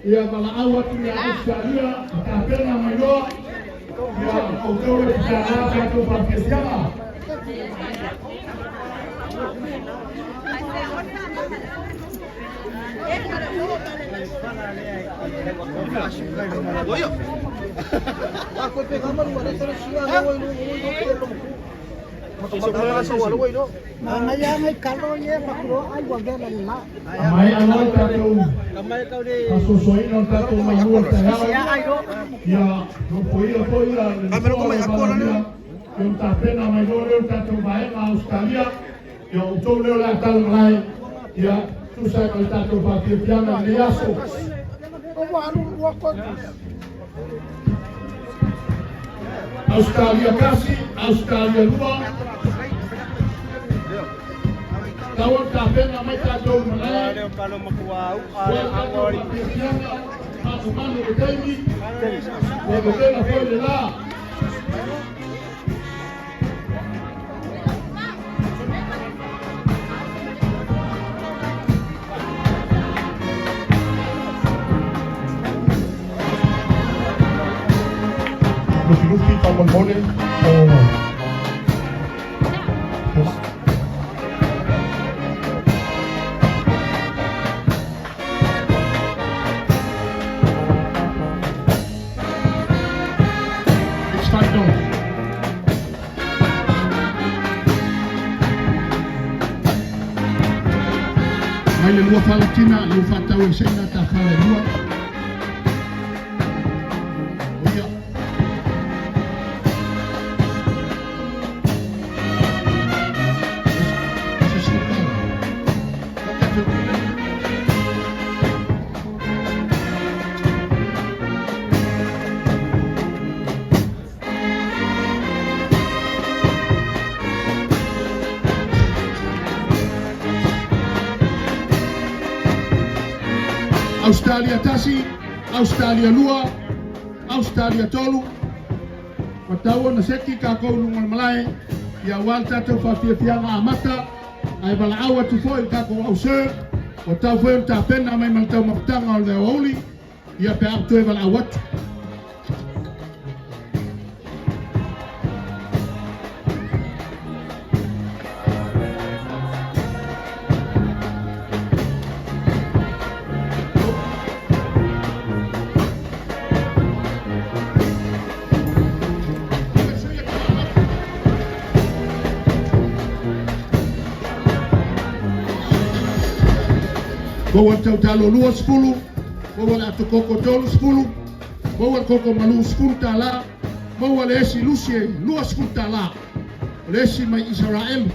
ia valaau atu ia Ausetalia ma tapena mai loa, ia outou e tatala tatou faafiafiaga. Mai aloa tatou faasoasoaina o le tatou mailua i le taeao. Ia lopoia foi ia le Nofoa o le Palemia, ia ona tapena mai loa lea o le tatou vaega Ausetalia. Ia o outou lea o le a talamalae, ia tusa ai ma le tatou faafiafiaga i lenei aso. Ausetalia tasi, Ausetalia lua. Tau ona tapena mai tatou i malae. Ua le tatou faafiafiaga, manumanu i le taimi, ua vevela foi le la. Lufilufi faamolemole o It's $5. Mai le lua falatina, lua faatau e seina ta fala e lua. O ia. Se sulu. Australia tasi, Australia lua, Australia tolu. Ua tau ona seki kākou i luga o le malae, ia aua le tatou faafiafiaga amata, ae valaau atu foi i le tatou au serve, ua tau foi ona tapena mai ma le taumafataga o le aoauli, ia pe a ou toe valaau atu. Maua le tautalo 20, maua le atokoko 30, maua le koko malu 10 tala, maua le esi lusi e 20 tala, o le esi mai Isaraelu.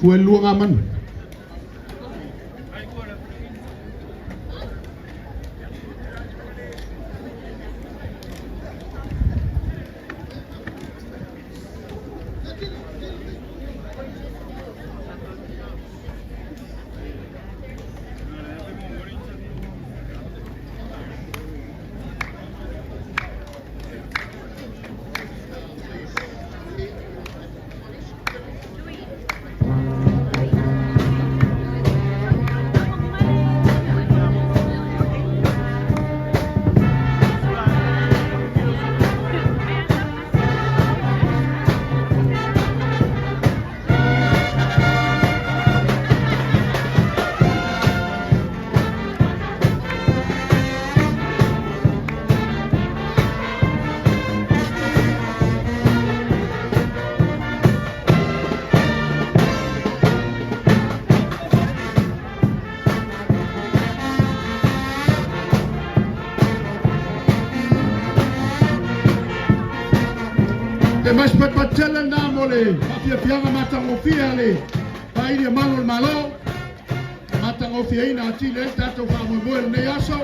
Fua lua ngā manu. Te mais patele lena mo le faafiafiaga matagofie a le faaili a malu o le Malo, matagofieina atili ai le tatou faamoemoe lenei aso.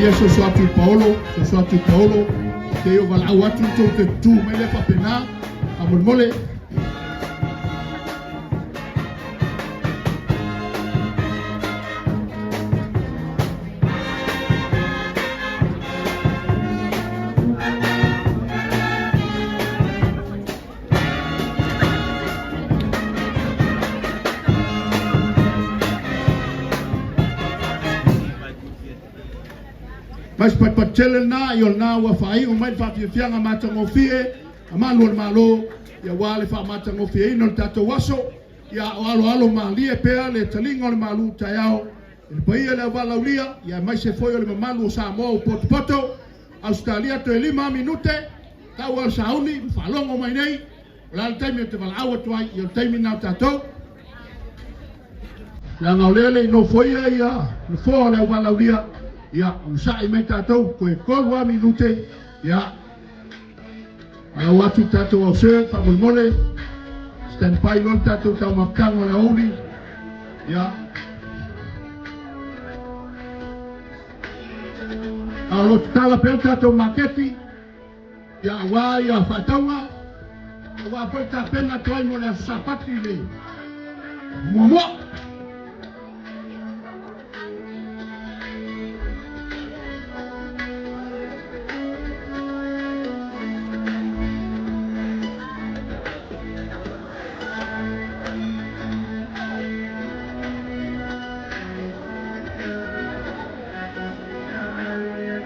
Australia soso atu i Paolo, soso atu i Paolo, te o valaau atu tou te tutū mai lea faapena, faamolemole. Mai se patupatu tele lena, ia o lena ua faaiu mai le faafiafiaga matagofie a malu o le Malo, ia aua le faamatagofieina o le tatou aso, ia o aloalo malie pea le taliga o le malu taeao i le paia i le auvalaulia, ia aemaise foi o le mamalu o Samoa ua potopoto. Ausetalia toe 5 minute, tau lava o le sauni ua faalogo mai nei, o le a le taimi ou te valaau atu ai, ia o le taimi lena o tatou. Leaga o lea e le i nofoia ia nofoa o le auvalaulia, ia onosai mai tatou toe 3 lava minute, ia valaau atu i le tatou auseu faamolemole, stand by loa le tatou taumafataga o le aoauli, ia. A o lo o tatala pea le tatou maketi, ia aua ia faatauga, aua foi tapena atu ai mo le Aso Sapati le muamua.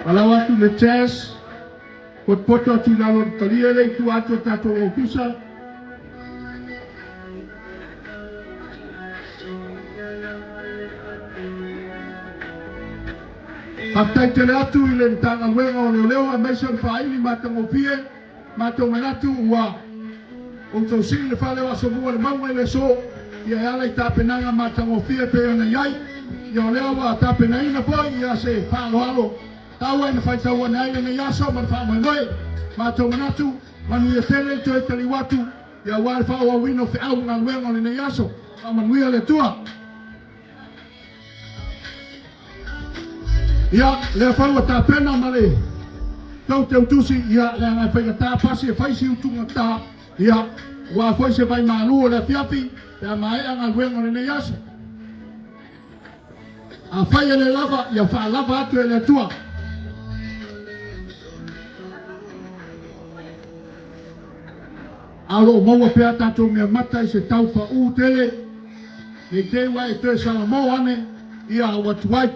Valaau atu le Jazz, potopoto atu i lalo o le talia lea i tua atu o tatou ofisa. Faafetai tele atu i le Matagaluega o Leoleo aemaise o le faaili matagofie. Matou manatu ua outou sii le fale o Asomua le mauga i le aso, ia e ala i tapenaga matagofie pei ona i ai. Ia o lea ua tapenaina foi ia se faaaloalo taua ina faitau ane ai lenei aso ma le faamoemoe. Matou manatu, manuia tele le toe taliu atu ia aua le faaauauina o feau ma galuega o lenei aso. Faamanuia le Atua. Ia, lea foi ua tapena ma le tou teutusi, ia, leaga e faigata pasi e fai si utugata, ia, aua foi se vai malu o le afiafi pe a maea galuega o lenei aso. Afai e le lava, ia faalava atu e le Atua. A o lo o maua pea tatou meamata i se tau paʻū tele, Ne i te i ua e toe salamo ane ia ua tuai.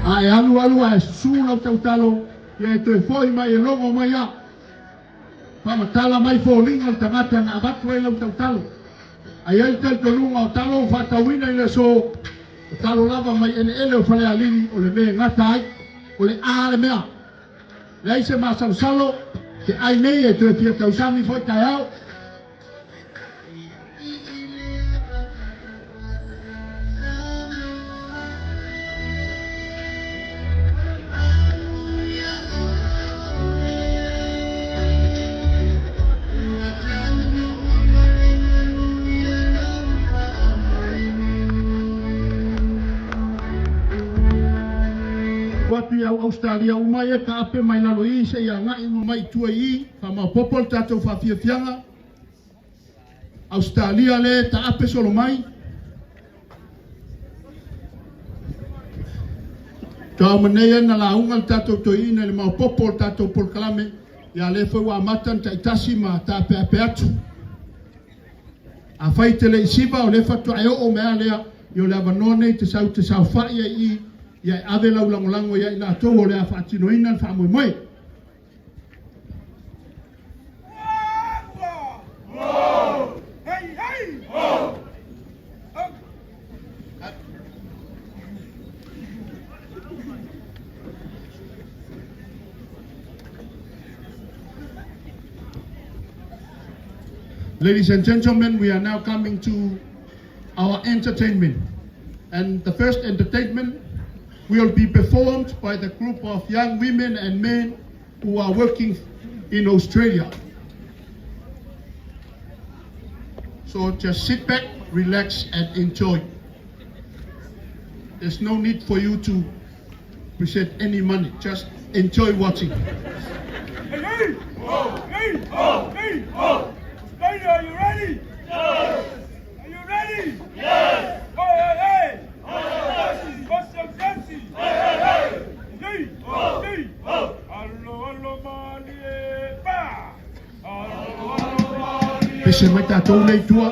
A e alualu ae susu lau tautalo, ia e toe foi mai e logo mai au. Faamatala mai foliga o le tagata na avatu ai lau tautalo. A i ai le talitonuga o talo ua faatauina i le aso, o talo lava mai eleele o Falealili o le mea e gata ai, o le a le mea. Leai se masalosalo, te ai nei e toe fia tausami foi taeao. Atu i au Ausetalia uma ia taape mai lalo i i seia agai uma mai i tua i i, faamaopoopo le tatou faafiafiaga. Ausetalia lea e taape solo mai. Faatoa uma nei ai na lauga le tatou toeaina i le maopoopo o le tatou polokalame, ia lea foi ua amata ona taitasi ma taapeape atu. Afai e te le i siva o lea faatoa e oo mai lava lea, ia o le avanoa nei e te sau e te saofai ai i i, ia e ave lau lagolago ia i latou o le a faatinoina le faamoemoe. Ladies and gentlemen, we are now coming to our entertainment. And the first entertainment will be performed by the group of young women and men who are working in Australia. So just sit back, relax, and enjoy. There's no need for you to present any money. Just enjoy watching. Hey, hey! Ho! Hey! Ho! Hey! Ho! Australia, are you ready? Yes! Are you ready? Yes! Hey, hey, hey! Hey, hey, hey! Hey, hey! Ho! Alo, alo, malie, ba! Alo, alo, malie. Pese mai tatou lea i tua.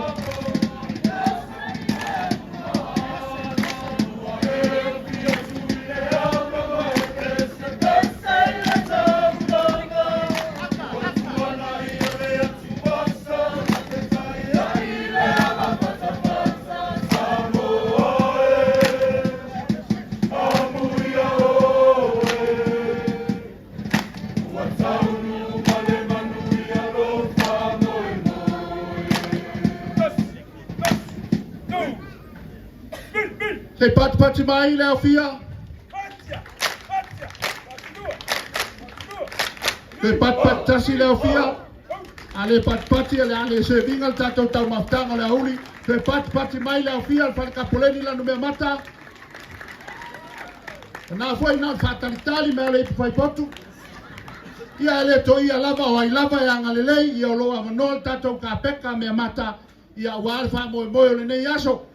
Se i patipati mai le aofia. Toe patipati tasi le aofia. A le patipati o le a le serve ina le tatou taumafataga o le aoauli. Toe patipati mai le aofia le fale kapoleni Lanumeamata. Na foi na o le faatalitali mai o le ipu faipotu. Ia e le toia lava o ai lava e agalelei, ia o lo o avanoa le tatou kapeka meamata, ia aua le faamoemoe o lenei aso.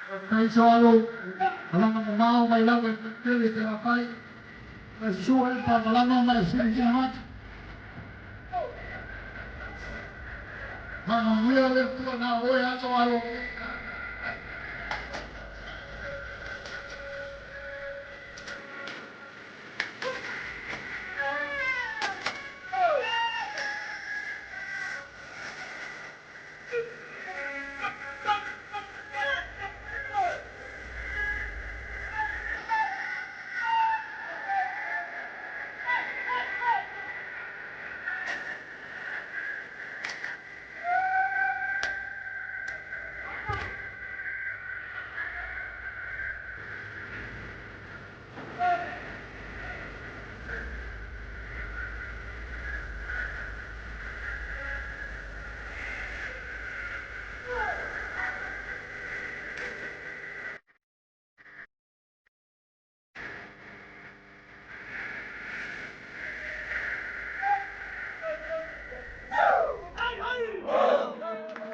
Faafetai Soalo, malaga mamao mai lava i le tele i Salafai, ma susu ai le faamalama ma e silasila atu. Faamanuia le Atua na oe aso alo.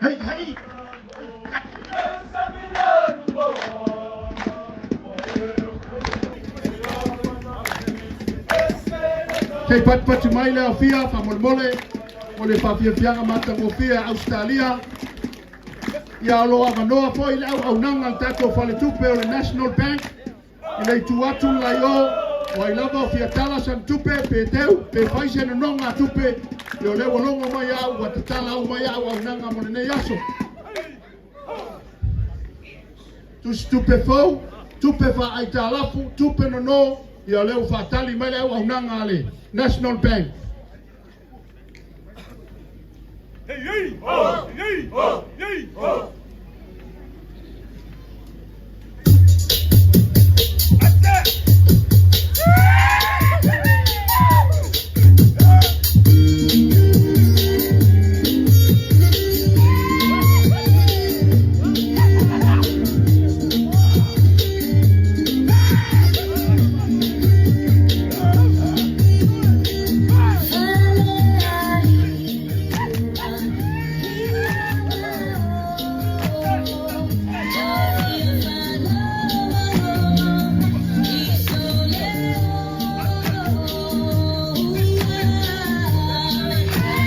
Hei, hei! Sei patipati mai le aofia faamolemole mo le faafiafiaga matagofie a Ausetalia. Ia o loo avanoa foi le auaunaga a le tatou faletupe o le National Bank i le itu atu le laio o ai lava o fia tala sana tupe pe teu pe fai se nonogatupe. Ia o lea ua logo mai au ua tatala uma ai auaunaga mo lenei aso. Tusi tupe fou, tupe faaaitalafu, tupe nono, ia o lea ua faatali mai le auaunaga a le National Bank. Hey, hey, ho, hey, ho, hey, ho.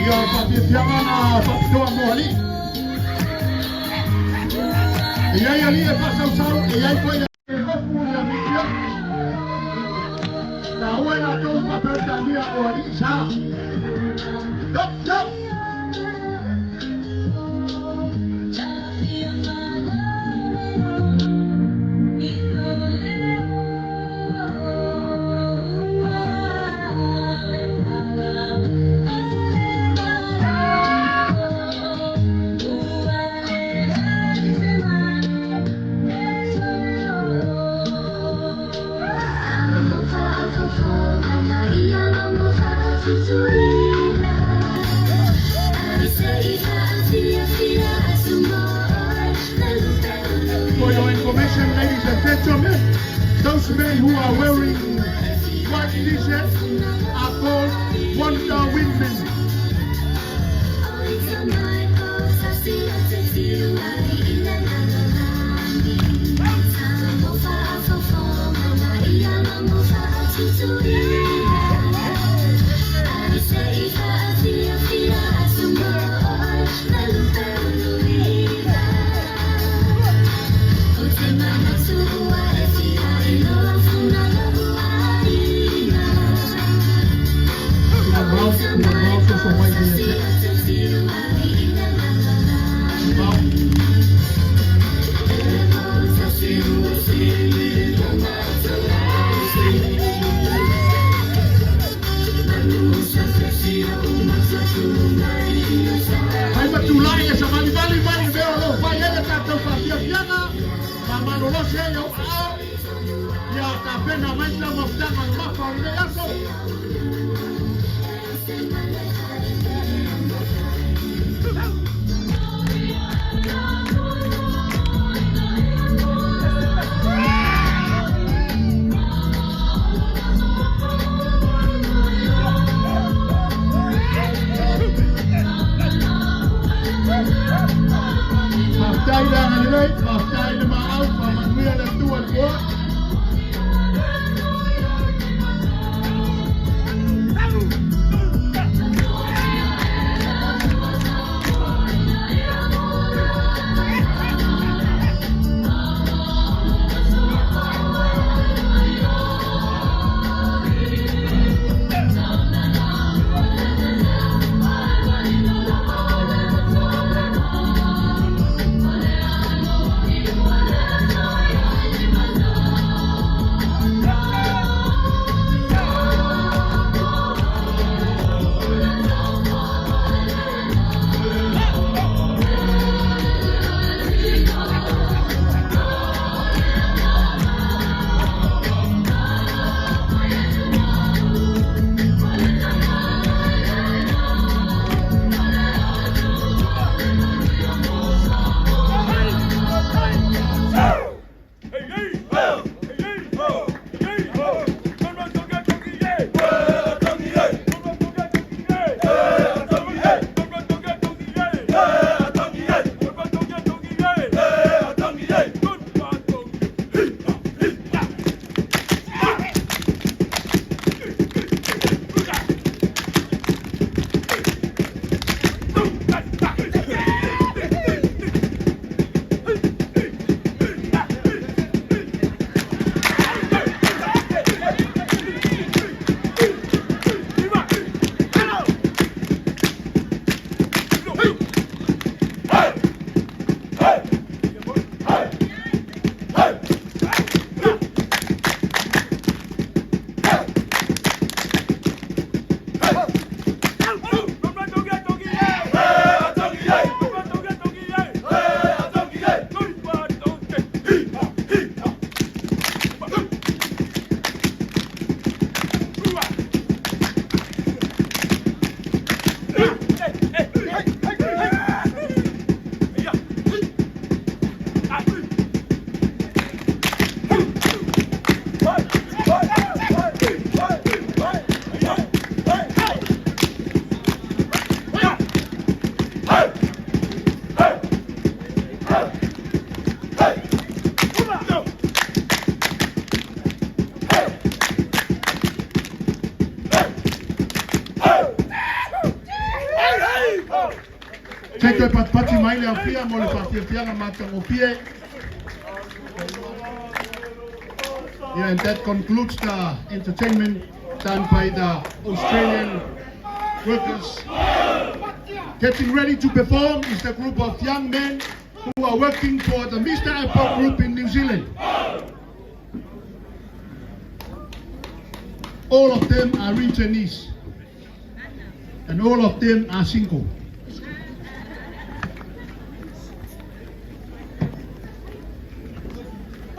Ia o le faafiafiaga na faapitoa mo alii. E i ai alii e faasausau, e i ai foi e ofu ia misia. Na ua latou faaperetania o alii sa. Top, top! For your information, ladies and gentlemen, those men who are wearing white t-shirts are called Wonder Women. Tumamao soso mai ia te. Tumamao. Ai matulai e sa valivali mai le mea o loo fai ai le tatou faafiafiaga famalolosi ai ou aao ia tapena mai le taumafataga mamafa o lenei aso. Faafetai le agalelei, faafetai le maau, faamanuia le Atua i le foai. Se i toe patipati mai le aofia mo le faafiafiaga matagofie. Yeah, and that concludes the entertainment done by the Australian workers. Getting ready to perform is the group of young men who are working for the Mr. Apple Group in New Zealand. All of them are returnees and all of them are single.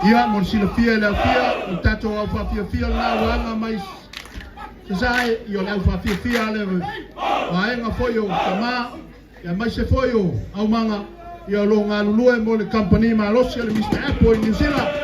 Ia, mo le silafia e le aofia, o le tatou au faafiafia lena ua aga mai Sasae, ia o le au faafiafia a le vaega foi o tama, aemaise foi o aumaga, ia o lo o galulue mo le kamupani malosi a le Mister Apple i Niu Sila.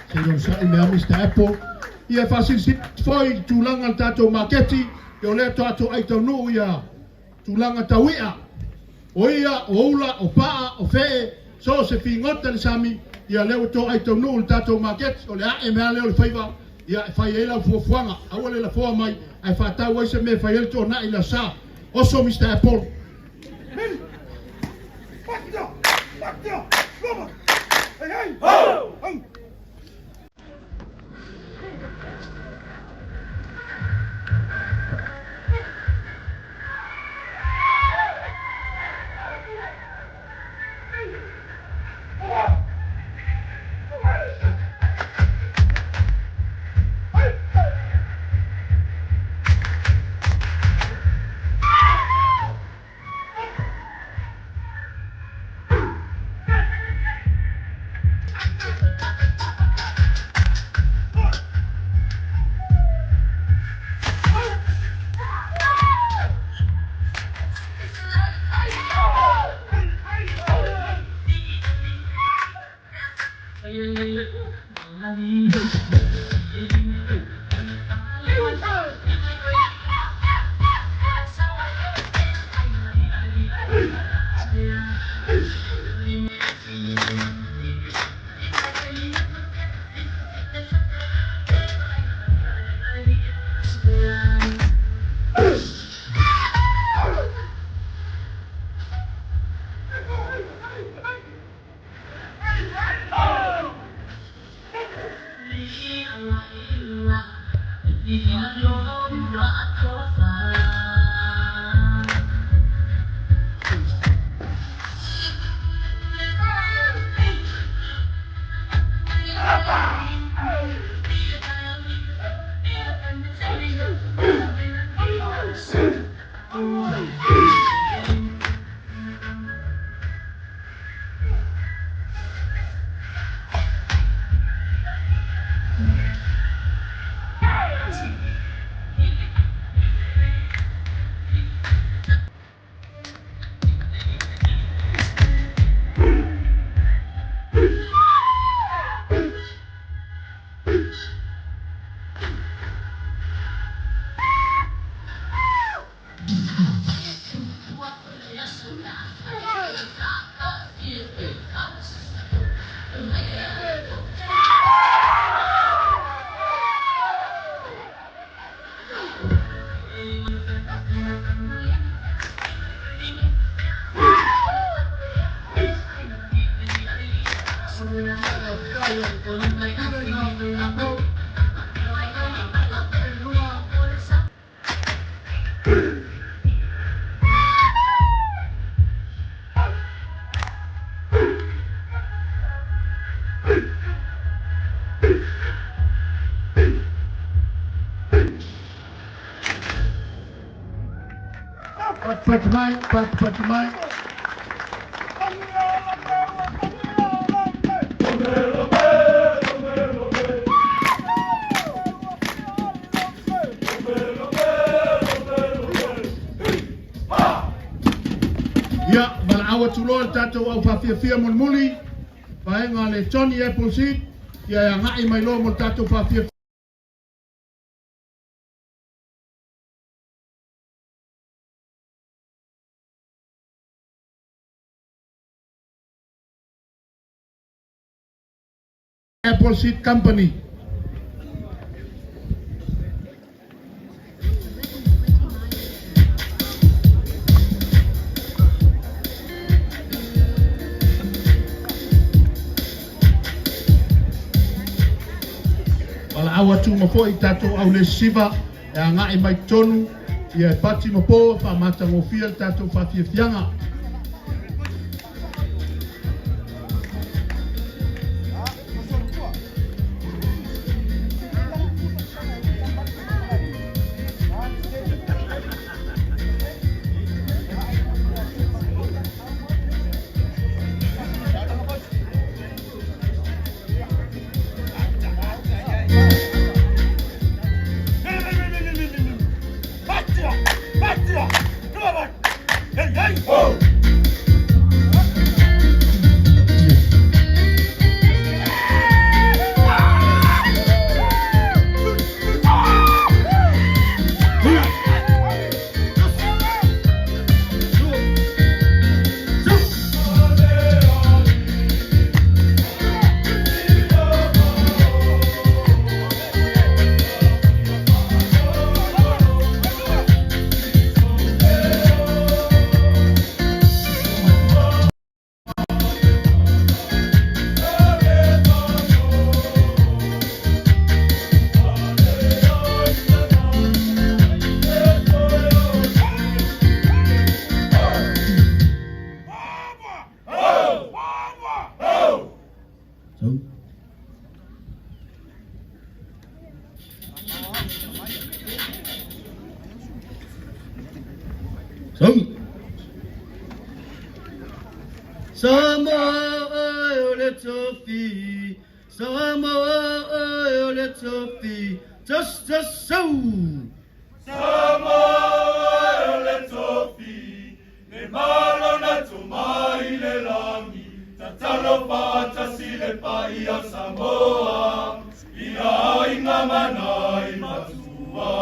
Se i onosai mea Mister Apple. Ia e faasilisili foi i le tulaga o le tatou maketi, ia o lea tatou ai taunuu ia tulaga tau i'a. O ia, o ula, o paa, o fee, so o se figota i le sami, ia lea ua toai taunuu i le tatou maketi, o le ae mea lea o le faiva, ia e fai ai lau fuafuaga. Aua le lafoa mai, ae faatau ai se mea e fai ai le toonai i le aso sa. Oso Mister Apple. Patupatu mai, patupatu mai. Ia, valaau atu loa le tatou au faafiafia mulimuli, vaega a le Johnny Appleseed, ia e agai mai loa mo le tatou faafiafia. Appleseed Company. Valaau atu uma foi i tatou aulesisiva e agai mai totonu ia e pati ma po e faamatagofie le tatou faafiafiaga. Samoa oe o le tofi, Samoa oe o le tofi, just just so. Samoa o le tofi, le malo na tomai le lagi, tatalo faatasi le paia Samoa, ia aiga ma nai matua.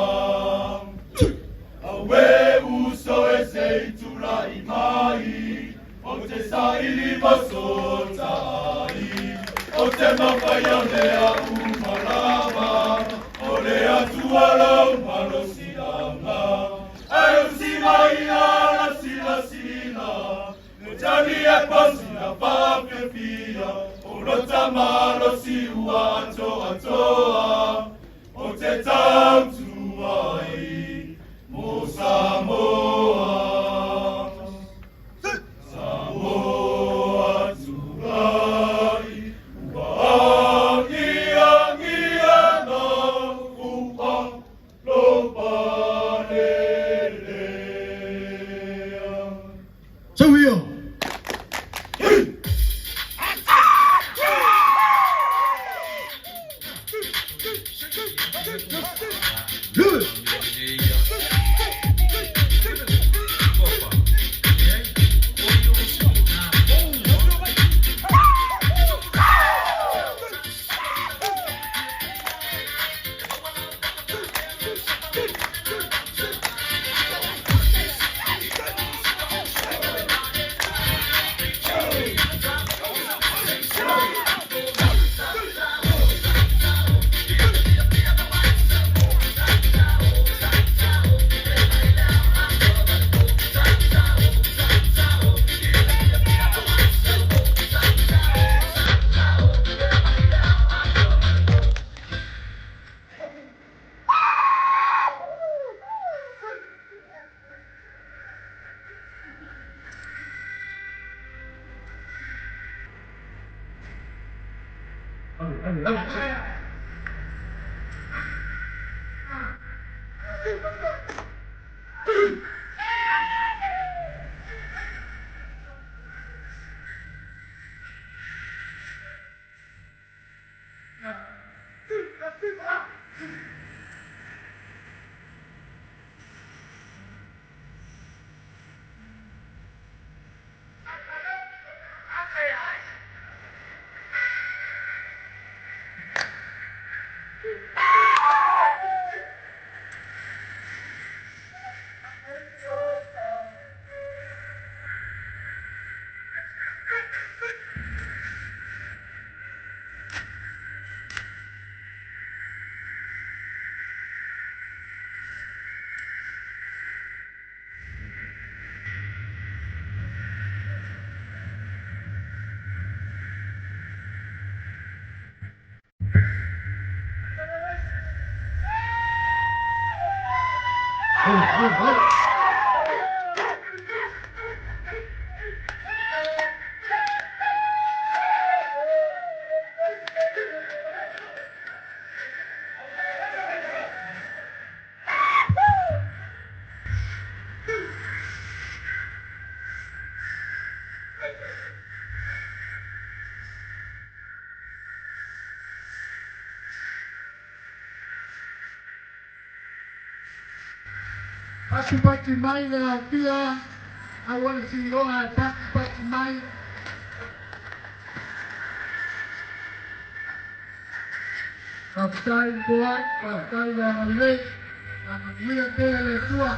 Auē uso e se i tulai mai, ou te saili ma sotaai, o te mafaia mea uma lava, o le Atua lou malosiaga. Ae usimaia la silasila, le Johnny Appleseed na faafiafia, o lota malosi ua atoatoa, o te tautua ai mo Samoa. Samoa tulai, ua agiagia na ua lou palelea. Sau ia. Lue. Patipati mai le Alapia. I want to see you all patipati mai. Faafetai le Toai, faafetai le agalelei, faamanuia tele le Atua.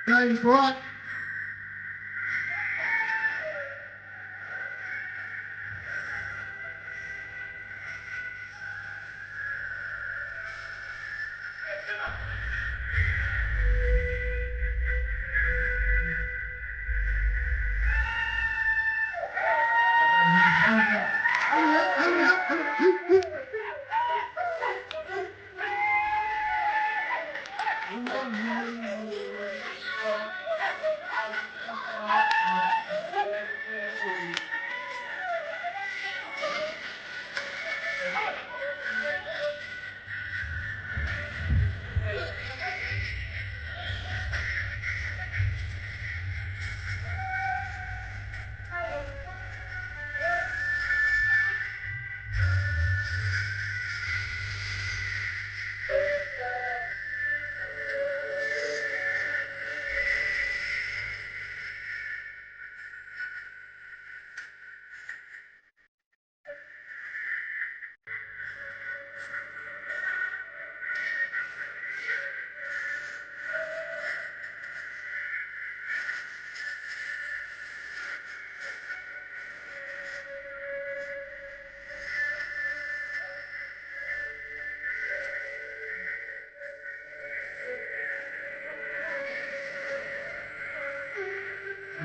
Faafetai le Toai.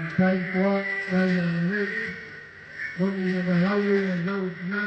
Faafetai le Toai, faafetai le agalelei, moni le valaau lea i lau tina.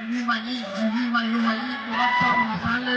Liliu mai i, liliu mai luma i, Polata ma Gasale.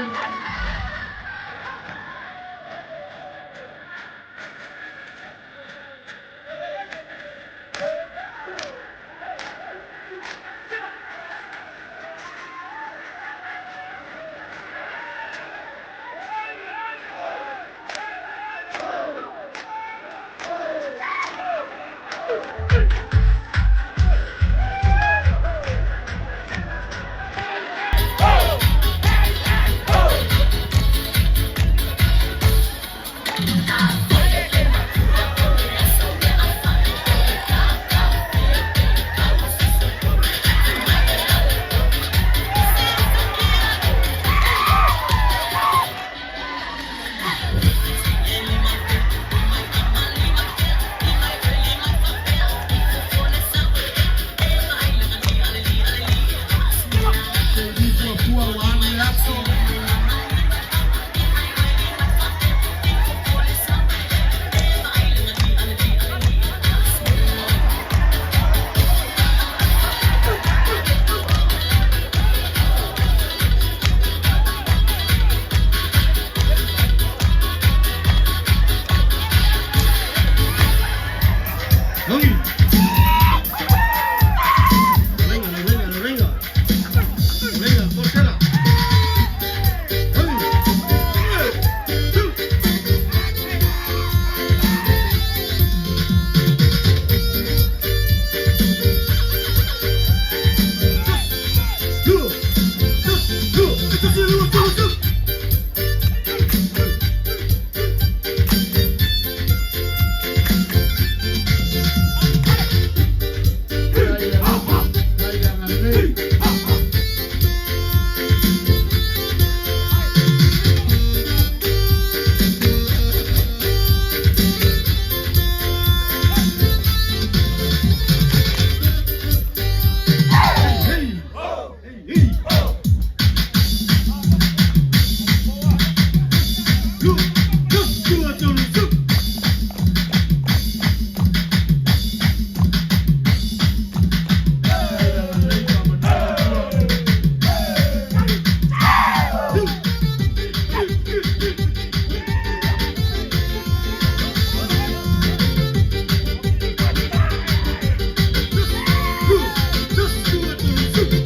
Se fuafua ua alu le aso. Logi. Venga, venga, venga. Venga, Portela. Hey. Two. Two. Two. Two. Two. Two. Two. Tai le agalelei. Hey. Hey. Two. Two. Two. Two. Two. Tai le agalelei faamanu le Atua. Two. Two. Two. Two. Two.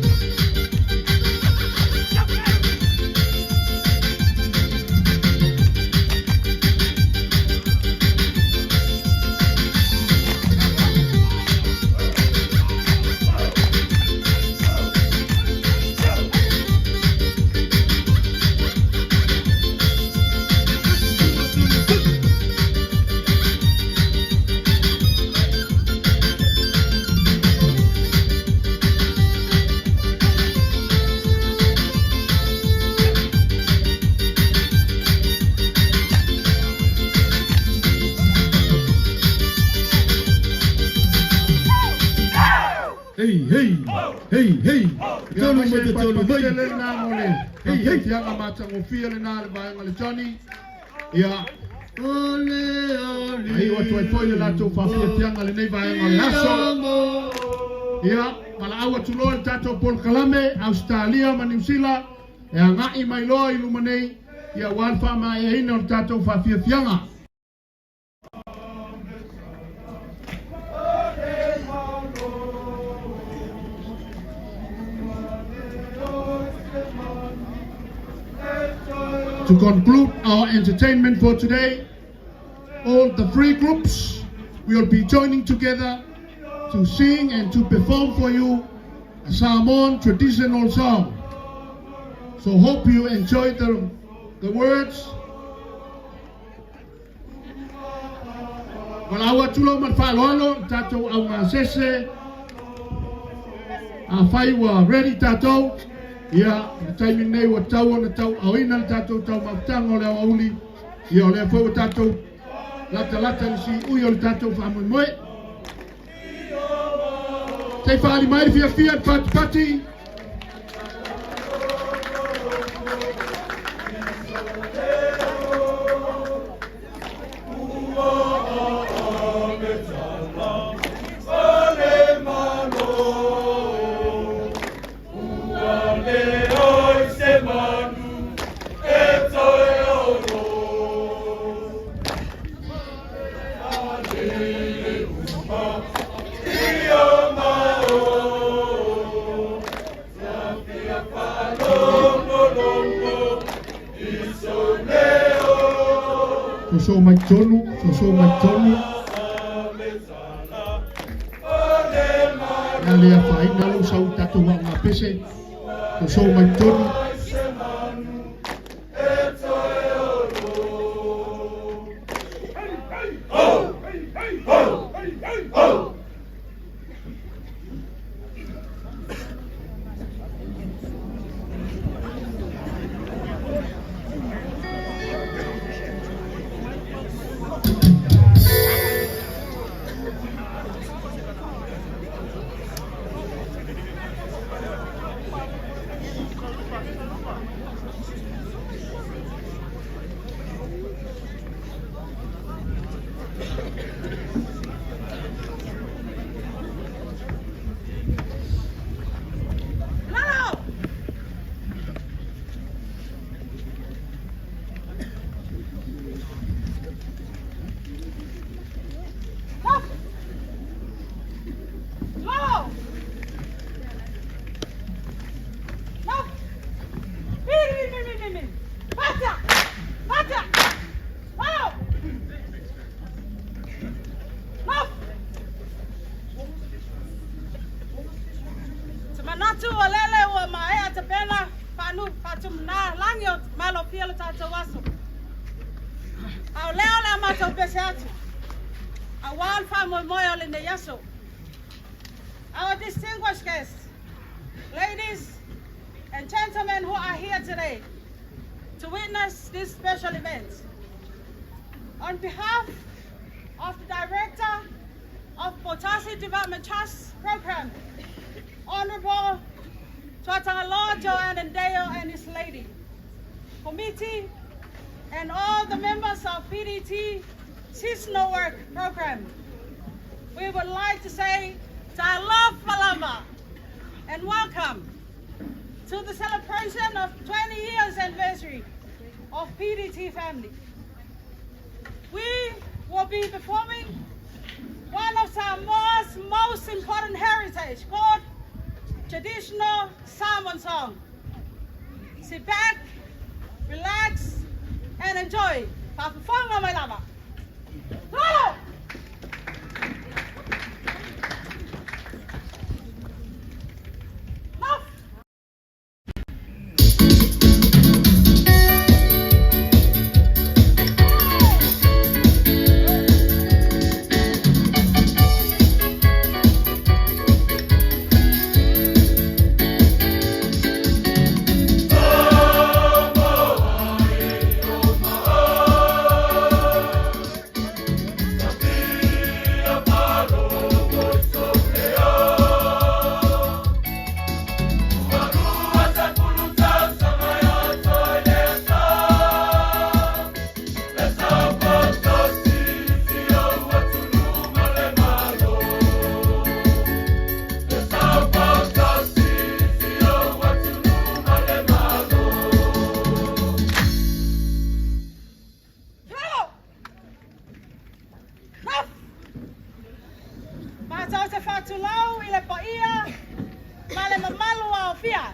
Hey, hey, hey, hey. Ia Tolu mai mai se te tolu mai. patele lena mo le Hey, hey. faafiafiaga matagofie lena le vaega le Johnny. Ia, Ole, ole. ai atu ai foi le latou faafiafiaga lenei vaega o le aso. Ia, valaau atu loa le tatou polokalame, Australia ma Niu Sila, e agai mai loa i luma nei, ia ua le faamaeaina o le tatou faafiafiaga. To conclude our entertainment for today, all the three groups will be joining together to sing and to perform for you a Samoan traditional song. So hope you enjoy the words. Valaau atu loa ma le faaaloalo le tatou augasese. Afai ua ready tatou, ia le taimi lenei ua tatau ona tauaaoina le tatou taumafataga o le aoauli. Ia o lea foi ua tatou latalata i le siui o le tatou faamoemoe. Se i faaali mai le fiafia le patipati. Soso mai tonu, soso mai tonu. Ia le afaina lou sau i tatou aoga pese. Soso mai tonu. Lalo! Lalo! Lalo! Lalo! Mi, mi, mi, mi, mi. Pata! Pata! Lalo! Lalo! Te manatu o lele ua maea tapena faanu faatumana lagi o malofia lo tatou aso. A o lea o le a matou pese atu. Auā le faamoemoe o lenei aso. Our distinguished guests, ladies and gentlemen who are here today to witness this special event. On behalf of the Director of Poutasi Development Trust Program, Honorable Tuatagaloa Joanne Dale and his lady, committee, and all the members of PDT Seasonal Work Program, we would like to say Talofa lava and welcome to the celebration of 20 years anniversary of PDT family. We will be performing one of Samoa's most important heritage called traditional Samoan song. Sit back, relax, and enjoy. Faafofoga mai lava. Lalo! Love! Lalo! Love! Matou te faatulou i le paia ma le mamalu o Aofia.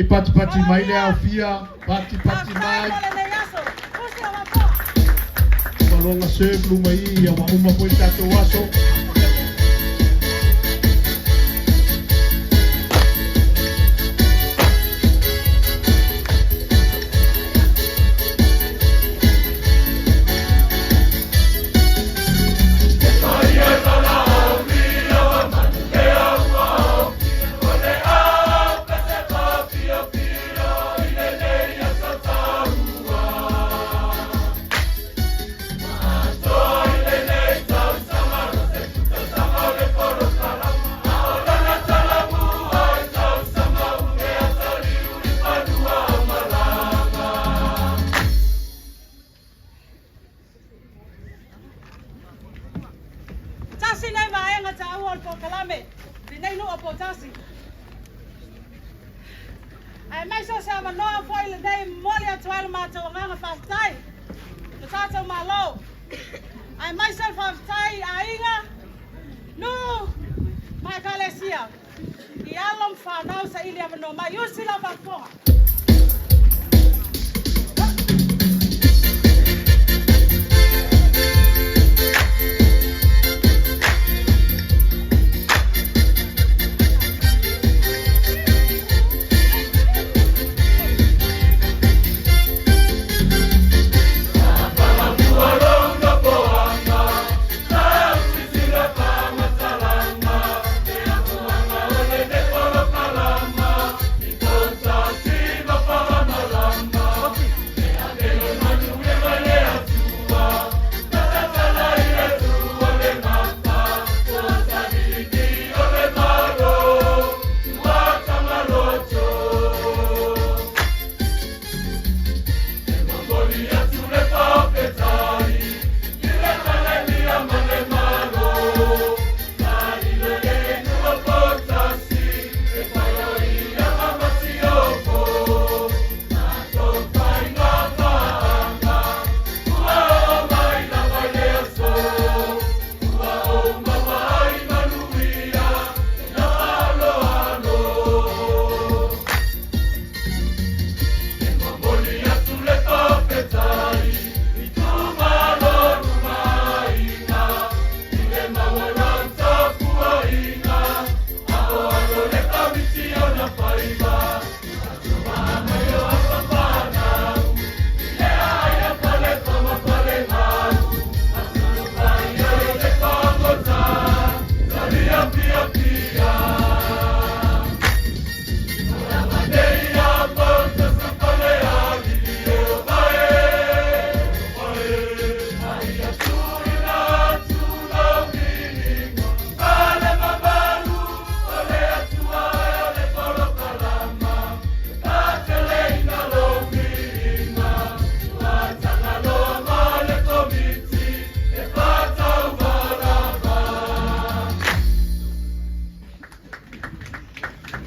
Se i patipati mai le aofia, patipati Faafetai mai. mo lenei aso. Usi o faafofoga. Maloga serve luma i ia ua uma foi tatou aso. Tasi nei vaega taua o le polokalame lenei nuu o Poutasi. Aemaise o se avanoa foi lenei e momoli atu ai le matou agaga faafetai lo tatou Malo. Aemaise o le faafetai i aiga, nuu ma ekalesia i alo ma fanau saili avanoa mai. Usi lau faafofoga.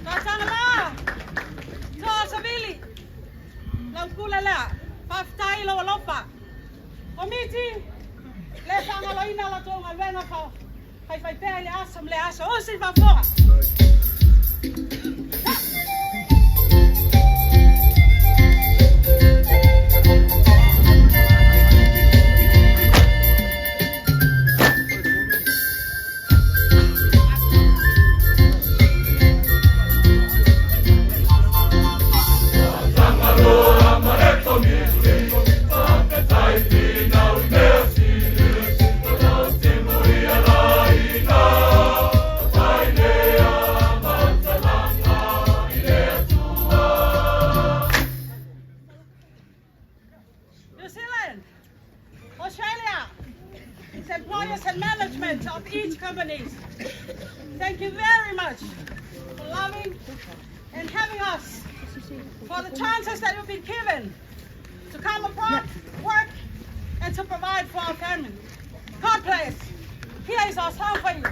Tausaga la, toa savili, lau pule lea, faafetai i lou alofa. Komiti, le faagaloina la tou galuega faifaipea i le aso ma le aso. Usi le faafofoga. New Zealand, Australia, its employers and management of each company. Thank you very much for loving and having us, for the chances that you've been given to come abroad, work, and to provide for our family. God bless. Here is our song for you.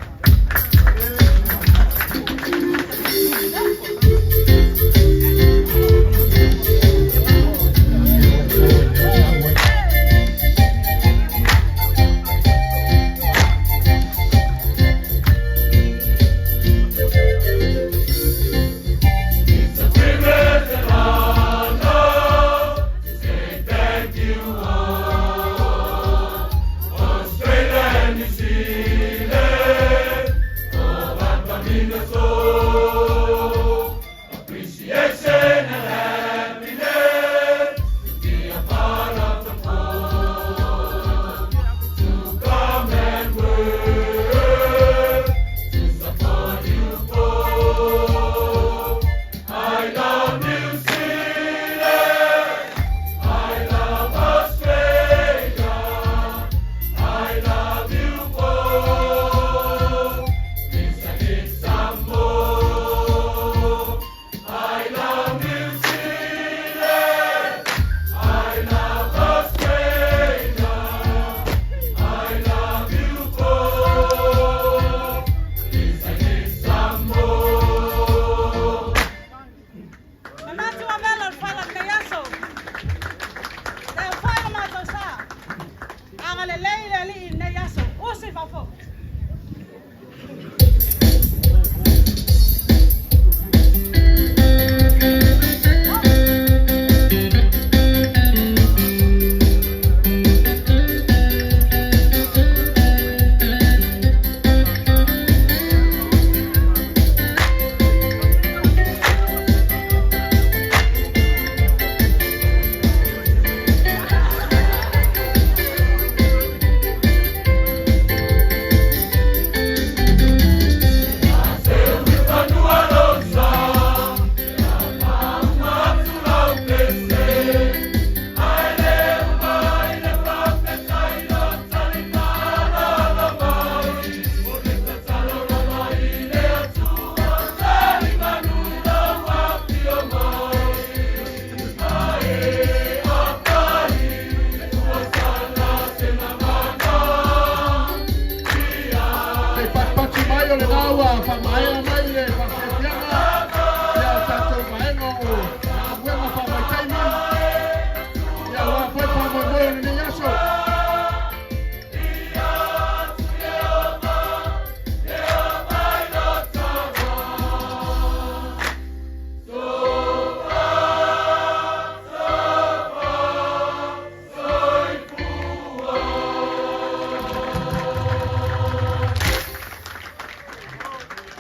Uso i fafo. Te patipati mai o lena ua faamaea mai le faafiafiaga ia tatou vaega o galuega faavaitaimi ia aua foi faamoemoe o lenei aso.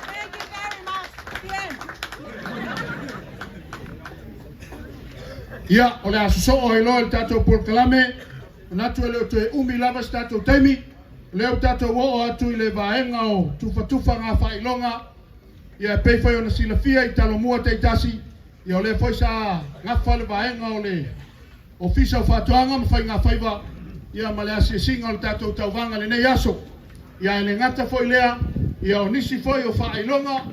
Thank you very much. The end. Ia, o le a sosoo ai loa i le tatou polokalame, manatu e le o toe umi lava se tatou taimi, o lea ua tatou oo atu i le vaega o tufatufaga faailoga, ia e pei foi ona silafia i Talomua taitasi, ia o lea foi sa gafa le vaega o le Ofisa o Faatoaga ma Faigafaiva, ia ma le asiasiga o le tatou tauvaga i lenei aso. Ia e le gata foi lea, ia o nisi foi o faailoga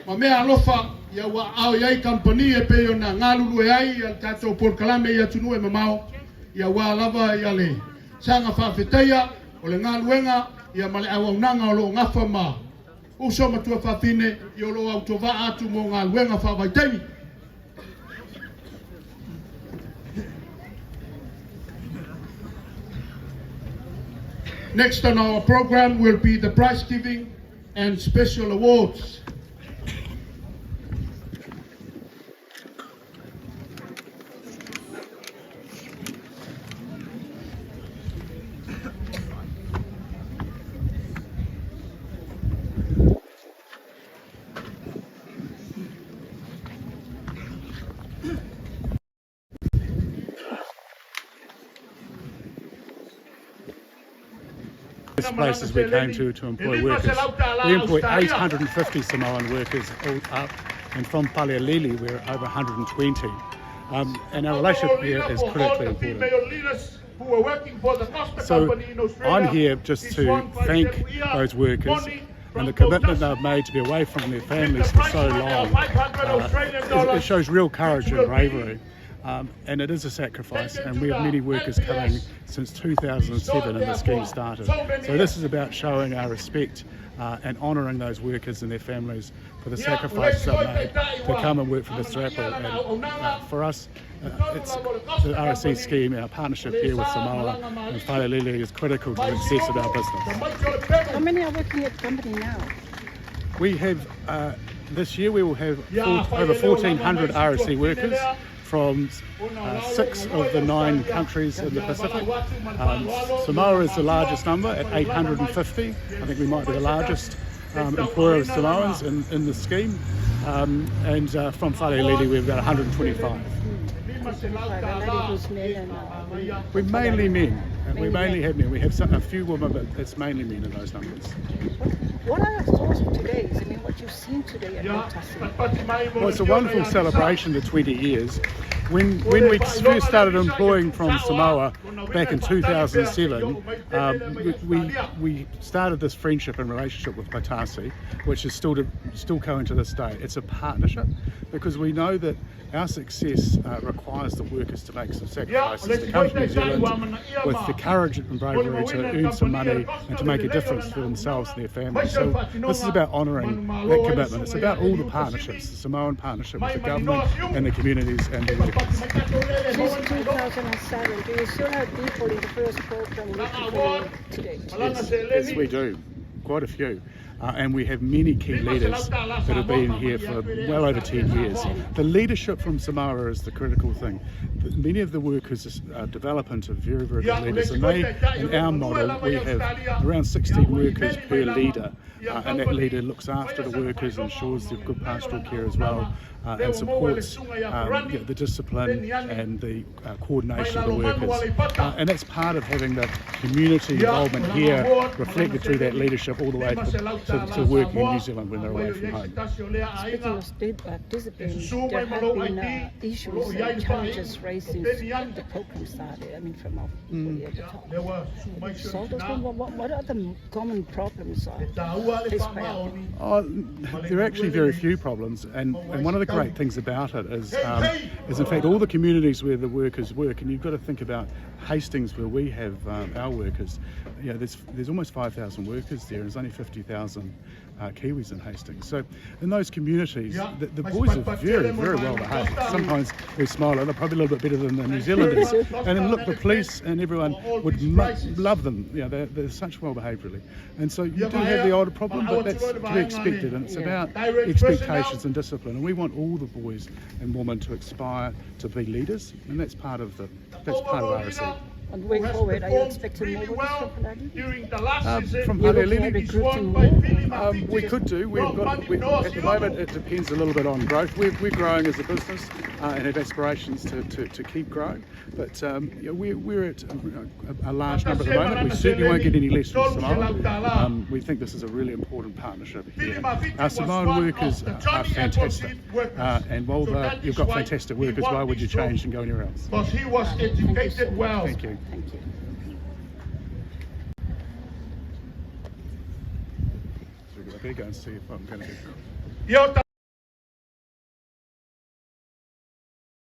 ma mea alofa ia ua aao i ai kamupani e pei ona galulue ai ia le tatou polokalame i atunuu e mamao, ia aua lava ia le saga faafetaia o le galuega ia ma le auaunaga o lo o gafa ma uso ma tuafafine ia o lo o autovaa atu mo galuega faavaitaimi. Next on our program will be the prize giving and special awards. This places we came to to employ workers. We employ 850 Samoan workers all up, and from Falealili we're over 120. And our relationship here is critically important. So I'm here just to thank those workers and the commitment they've made to be away from their families for so long. It shows real courage and bravery. And it is a sacrifice, and we have many workers coming since 2007 and the scheme started. So this is about showing our respect and honouring those workers and their families for the sacrifice they've made to come and work for Mr Apple. And for us, it's the RSE scheme, our partnership here with Samoa and Falealili is critical to the success of our business. How many are working at the company now? We have, this year we will have over 1,400 RSE workers from 6 of the 9 countries in the Pacific. Samoa is the largest number at 850. I think we might be the largest employer of Samoans in the scheme. And from Falealili we've got 125. We're mainly men. We mainly have men. We have a few women, but it's mainly men in those numbers. What are your thoughts of today? I mean, what you've seen today at Poutasi? Well, it's a wonderful celebration, the 20 years. When we first started employing from Samoa back in 2007, we started this friendship and relationship with Poutasi, which is still going to this day. It's a partnership because we know that our success requires requires the workers to make some sacrifices to come to New Zealand with the courage and bravery to earn some money and to make a difference for themselves and their families. So this is about honouring that commitment. It's about all the partnerships, the Samoan partnership with the government and the communities and the workers. Since 2007, do you still have people in the first program looking for work today? Yes, yes, we do. Quite a few. And we have many key leaders that have been here for well over 10 years. The leadership from Samoa is the critical thing. Many of the workers develop into very, very good leaders. And they, in our model, we have around 16 workers per leader. And that leader looks after the workers, ensures they've good pastoral care as well, and supports the discipline and the coordination of the workers. And that's part of having the community involvement here reflected through that leadership all the way to working in New Zealand when they're away from home. Speaking of discipline, there have been issues and challenges raised since the program started. I mean, from our at the top. So those, what are the common problems faced by our people? Oh, there are actually very few problems, and one of the great things about it is in fact all the communities where the workers work, and you've got to think about Hastings where we have our workers. You know, there's almost 5,000 workers there, and there's only 50,000 Kiwis in Hastings. So in those communities, the boys are very, very well behaved. Sometimes we smile, they're probably a little bit better than the New Zealanders. And then look, the police and everyone would love them. You know, they're such well behaved, really. And so you do have the odd problem, but that's to be expected, and it's about expectations and discipline. And we want all the boys and women to aspire to be leaders, and that's part of RSE. On the way forward, are you expecting more workers from Falealili? From Falealili? We could do. At the moment, it depends a little bit on growth. We're growing as a business and have aspirations to keep growing. But you know, we're at a large number at the moment. We certainly won't get any less from Samoa. We think this is a really important partnership here. Our Samoan workers are fantastic. And while you've got fantastic workers, why would you change and go anywhere else? Because he was educated well. Thank you. Thank you. I better go and see if I'm going to get...